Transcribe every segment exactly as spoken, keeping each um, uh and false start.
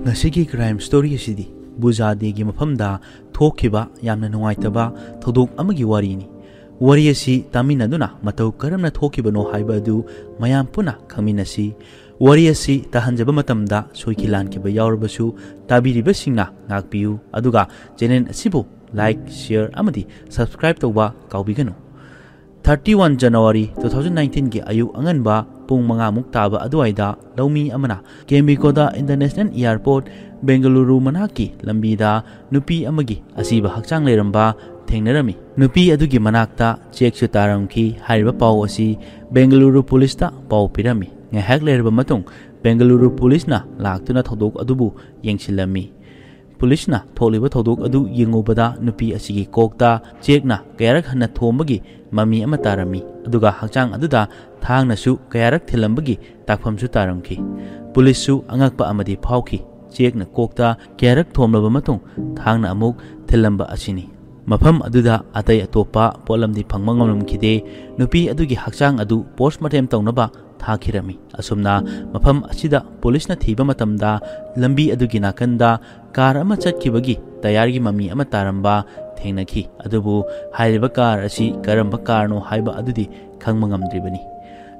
ꯉꯁꯤꯒꯤ crime story ꯑꯁꯤꯗꯤ ꯕꯨꯖꯥꯗꯦꯒꯤ ꯃꯐꯝꯗ ꯊꯣꯛꯈꯤꯕ ꯌꯥꯝꯅ ꯅꯨꯡꯉꯥꯏꯇꯕ ꯊꯧꯗꯣꯛ ꯑꯃꯒꯤ ꯋꯥꯔꯤꯅꯤ꯫ ꯋꯥꯔꯤ ꯑꯁꯤ ꯇꯥꯃꯤꯟꯅꯗꯨꯅ ꯃꯇꯧ ꯀꯔꯝꯅ ꯊꯣꯛꯈꯤꯕꯅꯣ ꯍꯥꯏꯕ ꯑꯗꯨ ꯃꯌꯥꯝ ꯄꯨꯟꯅ ꯈꯪꯃꯤꯟꯅꯁꯤ꯫ ꯋꯥꯔꯤ ꯑꯁꯤ ꯇꯥꯍꯟꯖꯕ ꯃꯇꯝꯗ ꯁꯣꯏꯈꯤ ꯂꯥꯟꯈꯤꯕ ꯌꯥꯎꯔꯕꯁꯨ ꯇꯥꯕꯤꯔꯤꯕꯁꯤꯡꯅ ꯉꯥꯛꯄꯤꯌꯨ, ꯑꯗꯨꯒ channel ꯑꯁꯤꯕꯨ like, share ꯑꯃꯗꯤ subscribe ꯇꯧꯕ ꯀꯥꯎꯕꯤꯒꯅꯨ꯫ Thirty one January two thousand nineteen ꯒꯤ ꯑꯌꯨꯛ ꯑꯉꯟꯕ ꯄꯨꯡ ꯃꯉꯥꯃꯨꯛ ꯇꯥꯕ ꯑꯗꯨꯋꯥꯏꯗ ꯂꯧꯃꯤ ꯑꯃꯅ ꯀꯦꯝꯕꯤꯀꯣꯗ International Airport, ꯕꯦꯡꯒꯂꯨꯔꯨ ꯃꯅꯥꯛꯀꯤ ꯂꯝꯕꯤꯗ ꯅꯨꯄꯤ ꯑꯃꯒꯤ ꯑꯁꯤꯕ ꯍꯛꯆꯥꯡ ꯂꯩꯔꯝꯕ ꯊꯦꯡꯅꯔꯝꯃꯤ꯫ ꯅꯨꯄꯤ ꯑꯗꯨꯒꯤ ꯃꯅꯥꯛꯇ ꯆꯦꯛꯁꯨ ꯇꯥꯔꯝꯈꯤ꯫ ꯍꯥꯏꯔꯤꯕ ꯄꯥꯎ ꯑꯁꯤ ꯕꯦꯡꯒꯂꯨꯔꯨ ꯄꯨꯂꯤꯁꯇ ꯄꯥꯎ ꯄꯤꯔꯝꯃꯤ꯫ ꯉꯥꯏꯍꯥꯛ ꯂꯩꯔꯕ ꯃꯇꯨꯡ ꯕꯦꯡꯒꯂꯨꯔꯨ ꯄꯨꯂꯤꯁꯅ ꯂꯥꯛꯇꯨꯅ ꯊꯧꯗꯣꯛ ꯑꯗꯨꯕꯨ ꯌꯦꯡꯁꯤꯜꯂꯝꯃꯤ꯫ ꯄꯨꯂꯤꯁꯅ ꯊꯣꯛꯂꯤꯕ ꯊꯧꯗꯣꯛ ꯑꯗꯨ ꯌꯦꯡꯉꯨꯕꯗ ꯅꯨꯄꯤ ꯑꯁꯤꯒꯤ ꯀꯣꯛꯇ ꯆꯦꯛꯅ ꯀꯌꯥꯔꯛ ꯍꯟꯅ ꯊꯣꯝꯕꯒꯤ ꯃꯃꯤ ꯑꯃ ꯇꯥꯔꯝꯃꯤ, ꯑꯗꯨꯒ ꯍꯛꯆꯥꯡ ꯑꯗꯨꯗ ꯊꯥꯡꯅꯁꯨ ꯀꯌꯥꯔꯛ ꯊꯤꯜꯂꯝꯕꯒꯤ ꯇꯥꯛꯐꯝꯁꯨ ꯇꯥꯔꯝꯈꯤ꯫ ꯄꯨꯂꯤꯁꯁꯨ ꯑꯉꯛꯄ ꯑꯃꯗꯤ ꯐꯥꯎꯈꯤ꯫ ꯆꯦꯛꯅ ꯀꯣꯛꯇ ꯀꯌꯥꯔꯛ ꯊꯣꯝꯂꯕ ꯃꯇꯨꯡ ꯊꯥꯡꯅ ꯑꯃꯨꯛ ꯊꯤꯜꯂꯝꯕ ꯑꯁꯤꯅꯤ꯫ ꯃꯐꯝ ꯑꯗꯨꯗ ꯑꯇꯩ ꯑꯇꯣꯞꯄ ꯄꯣꯠꯂꯝꯗꯤ ꯐꯪꯕ ꯉꯝꯂꯝꯈꯤꯗꯦ꯫ ꯅꯨꯄꯤ ꯑꯗꯨꯒꯤ ꯍꯛꯆꯥꯡ ꯑꯗꯨ post mortem ꯇꯧꯅꯕ ꯊꯥꯈꯤꯔꯝꯃꯤ꯫ ꯑꯁꯨꯝꯅ ꯃꯐꯝ ꯑꯁꯤꯗ ꯄꯨꯂꯤꯁꯅ ꯊꯤꯕ ꯃꯇꯝꯗ ꯂꯝꯕꯤ ꯑꯗꯨꯒꯤ ꯅꯥꯀꯟꯗ ꯀꯥꯔ ꯑꯃ ꯆꯠꯈꯤꯕꯒꯤ ꯇꯌꯥꯔꯒꯤ ꯃꯃꯤ ꯑꯃ ꯇꯥꯔꯝꯕ ꯊꯦꯡꯅꯈꯤ꯫ ꯑꯗꯨꯕꯨ ꯍꯥꯏꯔꯤꯕ ꯀꯥꯔ ꯑꯁꯤ ꯀꯔꯝꯕ ꯀꯥꯔꯅꯣ ꯍꯥꯏꯕ ꯑꯗꯨꯗꯤ ꯈꯪꯕ ꯉꯝꯗ꯭ꯔꯤꯕꯅꯤ꯫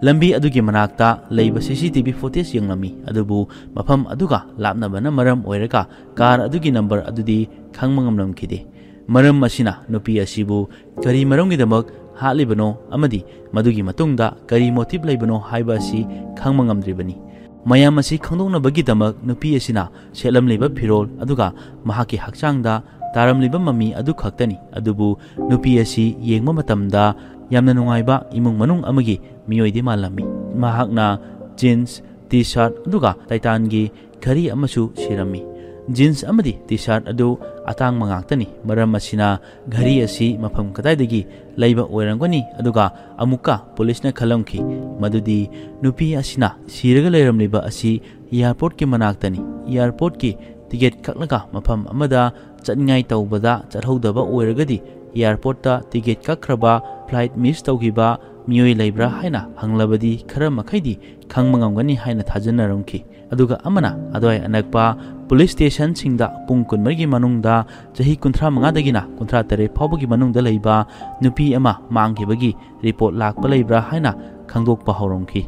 ꯂꯝꯕꯤ ꯑꯗꯨꯒꯤ ꯃꯅꯥꯛꯇ ꯂꯩꯕ CCTV footage ꯌꯦꯡꯂꯝꯃꯤ, ꯑꯗꯨꯕꯨ ꯃꯐꯝ ꯑꯗꯨꯒ ꯂꯥꯞꯅꯕꯅ ꯃꯔꯝ ꯑꯣꯏꯔꯒ ꯀꯥꯔ ꯑꯗꯨꯒꯤ number ꯑꯗꯨꯗꯤ ꯈꯪꯕ ꯉꯝꯂꯝꯈꯤꯗꯦ꯫ ꯃꯔꯝ ꯑꯁꯤꯅ ꯅꯨꯄꯤ ꯑꯁꯤꯕꯨ ꯀꯔꯤ ꯃꯔꯝꯒꯤꯗꯃꯛ ꯍꯥꯠꯂꯤꯕꯅꯣ ꯑꯃꯗꯤ ꯃꯗꯨꯒꯤ ꯃꯇꯨꯡꯗ ꯀꯔꯤ motive ꯂꯩꯕꯅꯣ ꯍꯥꯏꯕ ꯑꯁꯤ ꯈꯪꯕ ꯉꯝꯗ꯭ꯔꯤꯕꯅꯤ꯫ ꯃꯌꯥꯝ ꯑꯁꯤ ꯈꯪꯗꯣꯛꯅꯕꯒꯤꯗꯃꯛ ꯅꯨꯄꯤ ꯑꯁꯤꯅ ꯁꯦꯠꯂꯝꯂꯤꯕ ꯐꯤꯔꯣꯜ ꯑꯗꯨꯒ ꯃꯍꯥꯛꯀꯤ ꯍꯛꯆꯥꯡꯗ ꯇꯥꯔꯝꯂꯤꯕ ꯃꯃꯤ ꯑꯗꯨ ꯈꯛꯇꯅꯤ꯫ ꯑꯗꯨꯕꯨ ꯅꯨꯄꯤ ꯑꯁꯤ ꯌꯦꯡꯕ ꯃꯇꯝꯗ ꯌꯥꯝꯅ ꯅꯨꯡꯉꯥꯏꯕ ꯏꯃꯨꯡ ꯃꯅꯨꯡ ꯑꯃꯒꯤ ꯃꯤꯑꯣꯏꯗꯤ ꯃꯥꯜꯂꯝꯃꯤ꯫ ꯃꯍꯥꯛꯅ jeans, T-shirt ꯑꯗꯨꯒ ꯇꯥꯏꯇꯥꯟꯒꯤ ꯘꯔꯤ ꯑꯃꯁꯨ ꯁꯤꯔꯝꯃꯤ꯫ Jeans ꯑꯃꯗꯤ T-shirt ꯑꯗꯨ ꯑꯇꯥꯡꯕ ꯉꯥꯛꯇꯅꯤ꯫ ꯃꯔꯝ ꯑꯁꯤꯅ ꯘꯔꯤ ꯑꯁꯤ ꯃꯐꯝ ꯀꯗꯥꯏꯗꯒꯤ ꯂꯩꯕ ꯑꯣꯏꯔꯝꯒꯅꯤ? ꯑꯗꯨꯒ ꯑꯃꯨꯛꯀ ꯄꯨꯂꯤꯁꯅ ꯈꯜꯂꯝꯈꯤ ꯃꯗꯨꯗꯤ ꯅꯨꯄꯤ ꯑꯁꯤꯅ ꯁꯤꯔꯒ ꯂꯩꯔꯝꯂꯤꯕ ꯑꯁꯤ airportꯀꯤ ꯃꯅꯥꯛꯇꯅꯤ꯫ Airportꯀꯤ ticket ꯀꯛꯂꯒ ꯃꯐꯝ ꯑꯃꯗ ꯆꯠꯅꯤꯡꯉꯥꯏ ꯇꯧꯕꯗ ꯆꯠꯍꯧꯗꯕ ꯑꯣꯏꯔꯒꯗꯤ airportꯇ ticket ꯀꯛꯈ꯭ꯔꯕ, flight miss ꯇꯧꯈꯤꯕ, ꯃꯤꯑꯣꯏ ꯂꯩꯕ꯭ꯔꯥ ꯍꯥꯏꯅ ꯍꯪꯂꯕꯗꯤ ꯈꯔ ꯃꯈꯩꯗꯤ ꯈꯪꯕ ꯉꯝꯒꯅꯤ ꯍꯥꯏꯅ ꯊꯥꯖꯅꯔꯝꯈꯤ꯫ ꯑꯗꯨꯒ ꯑꯃꯅ ꯑꯗꯨꯋꯥꯏ ꯑꯅꯛꯄ ꯄꯨꯂꯤꯁ ꯁ꯭ꯇꯦꯁꯟꯁꯤꯡꯗ ꯄꯨꯡ ꯀꯨꯟꯃꯔꯤꯒꯤ ꯃꯅꯨꯡꯗ ꯆꯍꯤ ꯀꯨꯟꯊ꯭ꯔꯥ ꯃꯉꯥꯗꯒꯤꯅ ꯀꯨꯟꯊ꯭ꯔꯥ ꯇꯔꯦꯠ ꯐꯥꯎꯕꯒꯤ ꯃꯅꯨꯡꯗ ꯂꯩꯕ ꯅꯨꯄꯤ ꯑꯃ ꯃꯥꯡꯈꯤꯕꯒꯤ ꯔꯤꯄꯣꯔꯠ ꯂꯥꯛꯄ ꯂꯩꯕ꯭ꯔꯥ ꯍꯥꯏꯅ ꯈꯪꯗꯣꯛꯄ ꯍꯧꯔꯝꯈꯤ꯫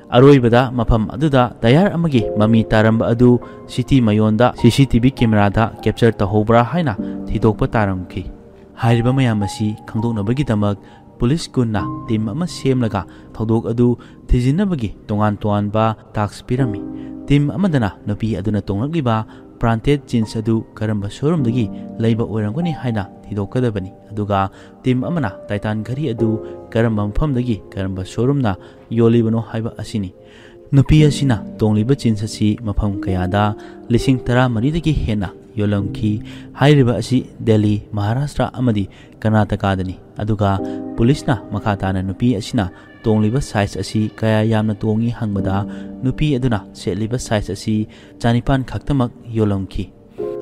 ꯑꯔꯣꯏꯕꯗ ꯃꯐꯝ ꯑꯗꯨꯗ ꯇꯌꯥꯔ ꯑꯃꯒꯤ ꯃꯃꯤ ꯇꯥꯔꯝꯕ ꯑꯗꯨ ꯁꯤꯇꯤ ꯃꯌꯣꯟꯗ ꯁꯤ ꯁꯤ ꯇꯤ ꯚꯤ ꯀꯦꯃꯦꯔꯥꯗ ꯀꯦꯞꯆꯔ ꯇꯧꯍꯧꯕ꯭ꯔꯥ ꯍꯥꯏꯅ ꯊꯤꯗꯣꯛꯄ ꯇꯥꯔꯝꯈꯤ꯫ ꯍꯥꯏꯔꯤꯕ ꯃꯌꯥꯝ ꯑꯁꯤ ꯈꯪꯗꯣꯛꯅꯕꯒꯤꯗꯃꯛ ꯄꯨꯂꯤꯁ ꯀꯨꯟꯅ ꯇꯤꯝ ꯑꯃ ꯁꯦꯝꯂꯒ ꯊꯧꯗꯣꯛ ꯑꯗꯨ ꯊꯤꯖꯤꯟꯅꯕꯒꯤ ꯇꯣꯉꯥꯟ ꯇꯣꯉꯥꯟꯕ ꯇꯥꯛꯁ ꯄꯤꯔꯝꯃꯤ꯫ ꯇꯤꯝ ꯑꯃꯗꯅ ꯅꯨꯄꯤ ꯑꯗꯨꯅ ꯇꯣꯡꯂꯛꯂꯤꯕ ꯕ꯭ꯔꯥꯟꯗꯦꯗ ꯖꯤꯟꯁ ꯑꯗꯨ ꯀꯔꯝꯕ ꯁꯣꯔꯨꯝꯗꯒꯤ ꯂꯩꯕ ꯑꯣꯏꯔꯝꯒꯅꯤ ꯍꯥꯏꯅ ꯊꯤꯗꯣꯛꯀꯗꯕꯅꯤ, ꯑꯗꯨꯒ ꯇꯤꯝ ꯑꯃꯅ ꯇꯥꯏꯇꯥꯟ ꯘꯔꯤ ꯑꯗꯨ ꯀꯔꯝꯕ ꯃꯐꯝꯗꯒꯤ ꯀꯔꯝꯕ ꯁꯣꯔꯨꯝꯅ ꯌꯣꯜꯂꯤꯕꯅꯣ ꯍꯥꯏꯕ ꯑꯁꯤꯅꯤ꯫ ꯅꯨꯄꯤ ꯑꯁꯤꯅ ꯇꯣꯡꯂꯤꯕ ꯖꯤꯟꯁ ꯑꯁꯤ ꯃꯐꯝ ꯀꯌꯥꯗ ꯂꯤꯁꯤꯡ ꯇꯔꯥꯃꯔꯤꯗꯒꯤ ꯍꯦꯟꯅ ꯌꯣꯜꯂꯝꯈꯤ꯫ ꯍꯥꯏꯔꯤꯕ ꯑꯁꯤ ꯗꯦꯜꯂꯤ, ꯃꯍꯥꯔꯥꯁꯇ꯭ꯔ ꯑꯃꯗꯤ ꯀꯔꯅꯥꯇꯀꯥꯗꯅꯤ꯫ ꯑꯗꯨꯒ ꯄꯨꯂꯤꯁꯅ ꯃꯈꯥ ꯇꯥꯅ ꯅꯨꯄꯤ ꯑꯁꯤꯅ ꯇꯣꯡꯂꯤꯕ ꯁꯥꯏꯖ ꯑꯁꯤ ꯀꯌꯥ ꯌꯥꯝꯅ ꯇꯣꯡꯏ ꯍꯪꯕꯗ, ꯅꯨꯄꯤ ꯑꯗꯨꯅ ꯁꯦꯠꯂꯤꯕ ꯁꯥꯏꯖ ꯑꯁꯤ ꯆꯅꯤꯄꯥꯟ ꯈꯛꯇꯃꯛ ꯌꯣꯜꯂꯝꯈꯤ꯫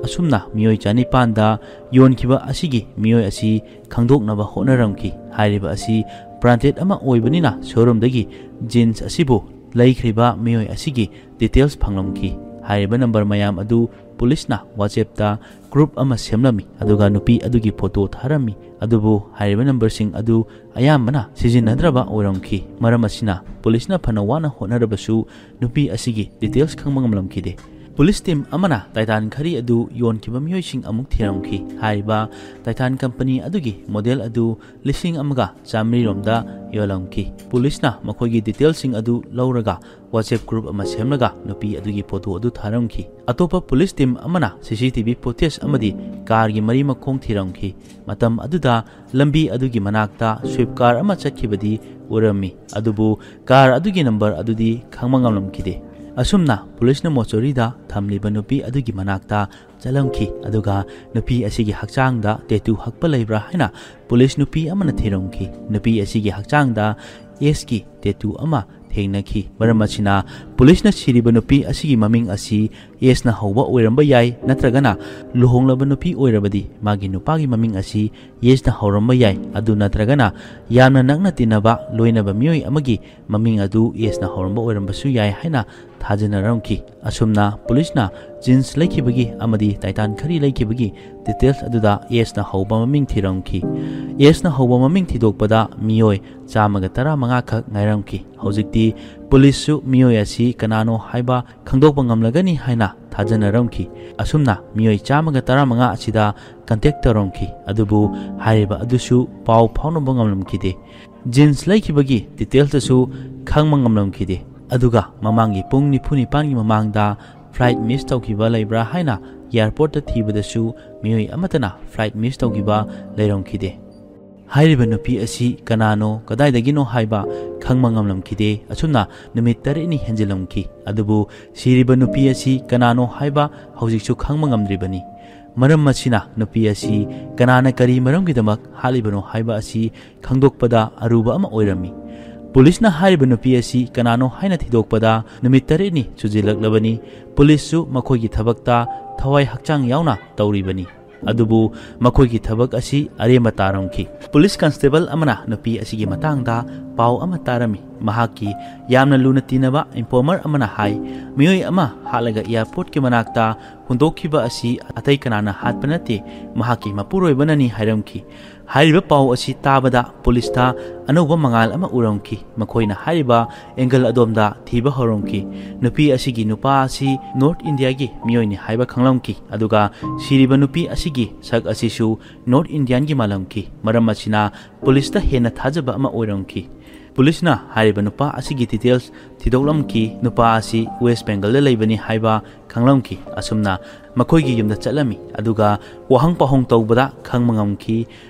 ꯑꯁꯨꯝꯅ ꯃꯤꯑꯣꯏ ꯆꯅꯤꯄꯥꯟꯗ ꯌꯣꯟꯈꯤꯕ ꯑꯁꯤꯒꯤ ꯃꯤꯑꯣꯏ ꯑꯁꯤ ꯈꯪꯗꯣꯛꯅꯕ ꯍꯣꯠꯅꯔꯝꯈꯤ꯫ ꯍꯥꯏꯔꯤꯕ ꯑꯁꯤ ꯕ꯭ꯔꯥꯟꯗꯦꯗ ꯑꯃ ꯑꯣꯏꯕꯅꯤꯅ ꯁꯣꯔꯨꯝꯗꯒꯤ ꯖꯤꯟꯁ ꯑꯁꯤꯕꯨ ꯂꯩꯈ꯭ꯔꯤꯕ ꯃꯤꯑꯣꯏ ꯑꯁꯤꯒꯤ ꯗꯤꯇꯦꯜꯁ ꯐꯪꯂꯝꯈꯤ꯫ ꯍꯥꯏꯔꯤꯕ ꯅꯝꯕꯔ ꯃꯌꯥꯝ ꯑꯗꯨ ꯄꯨꯂꯤꯁꯅ ꯋꯥꯆꯦꯞꯇ ꯒ꯭ꯔꯨꯞ ꯑꯃ ꯁꯦꯝꯂꯝꯃꯤ, ꯑꯗꯨꯒ ꯅꯨꯄꯤ ꯑꯗꯨꯒꯤ ꯐꯣꯇꯣ ꯊꯥꯔꯝꯃꯤ꯫ ꯑꯗꯨꯕꯨ ꯍꯥꯏꯔꯤꯕ ꯅꯝꯕꯔꯁꯤꯡ ꯑꯗꯨ ꯑꯌꯥꯝꯕꯅ ꯁꯤꯖꯤꯟꯅꯗ꯭ꯔꯕ ꯑꯣꯏꯔꯝꯈꯤ꯫ ꯃꯔꯝ ꯑꯁꯤꯅ ꯄꯨꯂꯤꯁꯅ ꯐꯅ ꯋꯥꯅ ꯍꯣꯠꯅꯔꯕꯁꯨ ꯅꯨꯄꯤ ꯑꯁꯤꯒꯤ ꯗꯤꯇꯦꯜꯁ ꯈꯪꯕ ꯉꯝꯂꯝꯈꯤꯗꯦ꯫ ꯄꯨꯂꯤꯁ ꯇꯤꯝ ꯑꯃꯅ ꯇꯥꯏꯇꯥꯟ ꯘꯔꯤ ꯑꯗꯨ ꯌꯣꯟꯈꯤꯕ ꯃꯤꯑꯣꯏꯁꯤꯡ ꯑꯃꯨꯛ ꯊꯤꯔꯝꯈꯤ꯫ ꯍꯥꯏꯔꯤꯕ ꯇꯥꯏꯇꯥꯟ ꯀꯝꯄꯅꯤ ꯑꯗꯨꯒꯤ ꯃꯣꯗꯦꯜ ꯑꯗꯨ ꯂꯤꯁꯤꯡ ꯑꯃꯒ ꯆꯥꯃꯔꯤ ꯔꯣꯝꯗ ꯌꯣꯜꯂꯝꯈꯤ꯫ ꯄꯨꯂꯤꯁꯅ ꯃꯈꯣꯏꯒꯤ ꯗꯤꯇꯦꯜꯁꯤꯡ ꯑꯗꯨ ꯂꯧꯔꯒ ꯋꯥꯆꯦꯞ ꯒ꯭ꯔꯨꯞ ꯑꯃ ꯁꯦꯝꯂꯒ ꯅꯨꯄꯤ ꯑꯗꯨꯒꯤ ꯐꯣꯇꯣ ꯑꯗꯨ ꯊꯥꯔꯝꯈꯤ꯫ ꯑꯇꯣꯞꯄ ꯄꯨꯂꯤꯁ ꯇꯤꯝ ꯑꯃꯅ ꯁꯤ ꯁꯤ ꯇꯤ ꯚꯤ ꯐꯨꯇꯦꯖ ꯑꯃꯗꯤ ꯀꯥꯔꯒꯤ ꯃꯔꯤ ꯃꯈꯣꯡ ꯊꯤꯔꯝꯈꯤ꯫ ꯃꯇꯝ ꯑꯗꯨꯗ ꯂꯝꯕꯤ ꯑꯗꯨꯒꯤ ꯃꯅꯥꯛꯇ ꯁ꯭ꯋꯤꯐ ꯀꯥꯔ ꯑꯃ ꯆꯠꯈꯤꯕꯗꯤ ꯎꯔꯝꯃꯤ, ꯑꯗꯨꯕꯨ ꯀꯥꯔ ꯑꯗꯨꯒꯤ ꯅꯝꯕꯔ ꯑꯗꯨꯗꯤ ꯈꯪꯕ ꯉꯝꯂꯝꯈꯤꯗꯦ꯫ ꯑꯁꯨꯝꯅ ꯄꯨꯂꯤꯁꯅ ꯃꯣꯆꯨꯔꯤꯗ ꯊꯝꯂꯤꯕ ꯅꯨꯄꯤ ꯑꯗꯨꯒꯤ ꯃꯅꯥꯛꯇ ꯆꯠꯂꯝꯈꯤ, ꯑꯗꯨꯒ ꯅꯨꯄꯤ ꯑꯁꯤꯒꯤ ꯍꯛꯆꯥꯡꯗ ꯇꯦꯇꯨ ꯍꯛꯄ ꯂꯩꯕ꯭ꯔꯥ ꯍꯥꯏꯅ ꯄꯨꯂꯤꯁ ꯅꯨꯄꯤ ꯑꯃꯅ ꯊꯤꯔꯝꯈꯤ꯫ ꯅꯨꯄꯤ ꯑꯁꯤꯒꯤ ꯍꯛꯆꯥꯡꯗ ꯑꯦꯁꯀꯤ ꯇꯦꯇꯨ ꯑꯃ ꯊꯦꯡꯅꯈꯤ꯫ ꯃꯔꯝ ꯑꯁꯤꯅ ꯄꯨꯂꯤꯁꯅ ꯁꯤꯔꯤꯕ ꯅꯨꯄꯤ ꯑꯁꯤꯒꯤ ꯃꯃꯤꯡ ꯑꯁꯤ ꯑꯦꯁꯅ ꯍꯧꯕ ꯑꯣꯏꯔꯝꯕ ꯌꯥꯏ, ꯅꯠꯇ꯭ꯔꯒꯅ ꯂꯨꯍꯣꯡꯂꯕ ꯅꯨꯄꯤ ꯑꯣꯏꯔꯕꯗꯤ ꯃꯥꯒꯤ ꯅꯨꯄꯥꯒꯤ ꯃꯃꯤꯡ ꯑꯁꯤ ꯑꯦꯁꯅ ꯍꯧꯔꯝꯕ ꯌꯥꯏ꯫ ꯑꯗꯨ ꯅꯠꯇ꯭ꯔꯒꯅ ꯌꯥꯝꯅ ꯅꯛꯅ ꯇꯤꯟꯅꯕ ꯂꯣꯏꯅꯕ ꯃꯤꯑꯣꯏ ꯑꯃꯒꯤ ꯃꯃꯤꯡ ꯑꯗꯨ ꯑꯦꯁꯅ ꯍꯧꯔꯝꯕ ꯑꯣꯏꯔꯝꯕꯁꯨ ꯌꯥꯏ ꯍꯥꯏꯅ ꯊꯥꯖꯅꯔꯝꯈꯤ꯫ ꯑꯁꯨꯝꯅ ꯄꯨꯂꯤꯁꯅ ꯖꯤꯟꯁ ꯂꯩꯈꯤꯕꯒꯤ ꯑꯃꯗꯤ ꯇꯥꯏꯇꯥꯟ ꯘꯔꯤ ꯂꯩꯈꯤꯕꯒꯤ ꯗꯤꯇꯦꯜꯁ ꯑꯗꯨꯗ ꯑꯦꯁꯅ ꯍꯧꯕ ꯃꯃꯤꯡ ꯊꯤꯔꯝꯈꯤ꯫ ꯑꯦꯁꯅ ꯍꯧꯕ ꯃꯃꯤꯡ ꯊꯤꯗꯣꯛꯄꯗ ꯃꯤꯑꯣꯏ ꯆꯥꯝꯃꯒ ꯇꯔꯥꯃꯉꯥ ꯈꯛ ꯉꯥꯏꯔꯝꯈꯤ꯫ ꯍꯧꯖꯤꯛꯇꯤ ꯄꯨꯂꯤꯁꯁꯨ ꯃꯤꯑꯣꯏ ꯑꯁꯤ ꯀꯅꯥꯅꯣ ꯍꯥꯏꯕ ꯈꯪꯗꯣꯛꯄ ꯉꯝꯂꯒꯅꯤ ꯍꯥꯏꯅ ꯊꯥꯖꯅꯔꯝꯈꯤ꯫ ꯑꯁꯨꯝꯅ ꯃꯤꯑꯣꯏ ꯆꯥꯝꯃꯒ ꯇꯔꯥꯃꯉꯥ ꯑꯁꯤꯗ ꯀꯟꯇꯦꯛ ꯇꯧꯔꯝꯈꯤ, ꯑꯗꯨꯕꯨ ꯍꯥꯏꯔꯤꯕ ꯑꯗꯨꯁꯨ ꯄꯥꯎ ꯐꯥꯎꯅꯕ ꯉꯝꯂꯝꯈꯤꯗꯦ꯫ ꯖꯤꯟꯁ ꯂꯩꯈꯤꯕꯒꯤ ꯗꯤꯇꯦꯜꯁꯇꯁꯨ ꯈꯪꯕ ꯉꯝꯂꯝꯈꯤꯗꯦ꯫ ꯑꯗꯨꯒ ꯃꯃꯥꯡꯒꯤ ꯄꯨꯡ ꯅꯤꯐꯨ ꯅꯤꯄꯥꯟꯒꯤ ꯃꯃꯥꯡꯗ ꯐ꯭ꯂꯥꯏꯠ ꯃꯤꯁ ꯇꯧꯈꯤꯕ ꯂꯩꯕ꯭ꯔꯥ ꯍꯥꯏꯅ ꯑꯦꯌꯥꯔꯄꯣꯔꯠꯇ ꯊꯤꯕꯗꯁꯨ ꯃꯤꯑꯣꯏ ꯑꯃꯠꯇꯅ ꯐ꯭ꯂꯥꯏꯠ ꯃꯤꯁ ꯇꯧꯈꯤꯕ ꯂꯩꯔꯝꯈꯤꯗꯦ꯫ ꯍꯥꯏꯔꯤꯕ ꯅꯨꯄꯤ ꯑꯁꯤ ꯀꯅꯥꯅꯣ, ꯀꯗꯥꯏꯗꯒꯤꯅꯣ ꯍꯥꯏꯕ ꯈꯪꯕ ꯉꯝꯂꯝꯈꯤꯗꯦ꯫ ꯑꯁꯨꯝꯅ ꯅꯨꯃꯤꯠ ꯇꯔꯦꯠꯅꯤ ꯍꯦꯟꯖꯤꯜꯂꯝꯈꯤ꯫ ꯑꯗꯨꯕꯨ ꯁꯤꯔꯤꯕ ꯅꯨꯄꯤ ꯑꯁꯤ ꯀꯅꯥꯅꯣ ꯍꯥꯏꯕ ꯍꯧꯖꯤꯛꯁꯨ ꯈꯪꯕ ꯉꯝꯗ꯭ꯔꯤꯕꯅꯤ꯫ ꯃꯔꯝ ꯑꯁꯤꯅ ꯅꯨꯄꯤ ꯑꯁꯤ ꯀꯅꯥꯅ ꯀꯔꯤ ꯃꯔꯝꯒꯤꯗꯃꯛ ꯍꯥꯠꯂꯤꯕꯅꯣ ꯍꯥꯏꯕ ꯑꯁꯤ ꯈꯪꯗꯣꯛꯄꯗ ꯑꯔꯨꯕ ꯑꯃ ꯑꯣꯏꯔꯝꯃꯤ꯫ ꯄꯨꯂꯤꯁꯅ ꯍꯥꯏꯔꯤꯕ ꯅꯨꯄꯤ ꯑꯁꯤ ꯀꯅꯥꯅꯣ ꯍꯥꯏꯅ ꯊꯤꯗꯣꯛꯄꯗ ꯅꯨꯃꯤꯠ ꯇꯔꯦꯠꯅꯤ ꯆꯨꯖꯤꯜꯂꯛꯂꯕꯅꯤ꯫ ꯄꯨꯂꯤꯁꯁꯨ ꯃꯈꯣꯏꯒꯤ ꯊꯕꯛꯇ ꯊꯋꯥꯏ ꯍꯛꯆꯥꯡ ꯌꯥꯎꯅ ꯇꯧꯔꯤꯕꯅꯤ꯫ ꯑꯗꯨꯕꯨ ꯃꯈꯣꯏꯒꯤ ꯊꯕꯛ ꯑꯁꯤ ꯑꯔꯦꯝꯕ ꯇꯥꯔꯝꯈꯤ꯫ ꯄꯨꯂꯤꯁ ꯀꯟꯁꯇꯦꯕꯜ ꯑꯃꯅ ꯅꯨꯄꯤ ꯑꯁꯤꯒꯤ ꯃꯇꯥꯡꯗ ꯄꯥꯎ ꯑꯃ ꯇꯥꯔꯝꯃꯤ꯫ ꯃꯍꯥꯛꯀꯤ ꯌꯥꯝꯅ ꯂꯨꯅ ꯇꯤꯟꯅꯕ ꯏꯟꯐꯣꯔꯃꯔ ꯑꯃꯅ ꯍꯥꯏ, ꯃꯤꯑꯣꯏ ꯑꯃ ꯍꯥꯠꯂꯒ ꯑꯦꯌꯥꯔꯄꯣꯔꯠꯀꯤ ꯃꯅꯥꯛꯇ ꯍꯨꯟꯗꯣꯛꯈꯤꯕ ꯑꯁꯤ ꯑꯇꯩ ꯀꯅꯥꯅ ꯍꯥꯠꯄ ꯅꯠꯇꯦ, ꯃꯍꯥꯛꯀꯤ ꯃꯄꯨꯔꯣꯏꯕꯅꯅꯤ ꯍꯥꯏꯔꯝꯈꯤ꯫ ꯍꯥꯏꯔꯤꯕ ꯄꯥꯎ ꯑꯁꯤ ꯇꯥꯕꯗ ꯄꯨꯂꯤꯁꯇ ꯑꯅꯧꯕ ꯃꯉꯥꯜ ꯑꯃ ꯎꯔꯝꯈꯤ꯫ ꯃꯈꯣꯏꯅ ꯍꯥꯏꯔꯤꯕ ꯑꯦꯡꯒꯜ ꯑꯗꯣꯝꯗ ꯊꯤꯕ ꯍꯧꯔꯝꯈꯤ꯫ ꯅꯨꯄꯤ ꯑꯁꯤꯒꯤ ꯅꯨꯄꯥ ꯑꯁꯤ ꯅꯣꯔꯠ ꯏꯟꯗꯤꯌꯥꯒꯤ ꯃꯤꯑꯣꯏꯅꯤ ꯍꯥꯏꯕ ꯈꯪꯂꯝꯈꯤ, ꯑꯗꯨꯒ ꯁꯤꯔꯤꯕ ꯅꯨꯄꯤ ꯑꯁꯤꯒꯤ ꯁꯛ ꯑꯁꯤꯁꯨ ꯅꯣꯔꯠ ꯏꯟꯗꯤꯌꯥꯟꯒꯤ ꯃꯥꯜꯂꯝꯈꯤ꯫ ꯃꯔꯝ ꯑꯁꯤꯅ ꯄꯨꯂꯤꯁꯇ ꯍꯦꯟꯅ ꯊꯥꯖꯕ ꯑꯃ ꯑꯣꯏꯔꯝꯈꯤ꯫ ꯄꯨꯂꯤꯁꯅ ꯍꯥꯏꯔꯤꯕ ꯅꯨꯄꯥ ꯑꯁꯤꯒꯤ ꯗꯤꯇꯦꯜꯁ ꯊꯤꯗꯣꯛꯂꯝꯈꯤ꯫ ꯅꯨꯄꯥ ꯑꯁꯤ ꯋꯦꯁ ꯕꯦꯡꯒꯜꯗ ꯂꯩꯕꯅꯤ ꯍꯥꯏꯕ ꯈꯪꯂꯝꯈꯤ꯫ ꯑꯁꯨꯝꯅ ꯃꯈꯣꯏꯒꯤ ꯌꯨꯝꯗ ꯆꯠꯂꯝꯃꯤ, ꯑꯗꯨꯒ ꯋꯥꯍꯪ ꯄꯥꯎꯍꯪ ꯇꯧꯕꯗ ꯈꯪꯕ ꯉꯝꯈꯤ꯫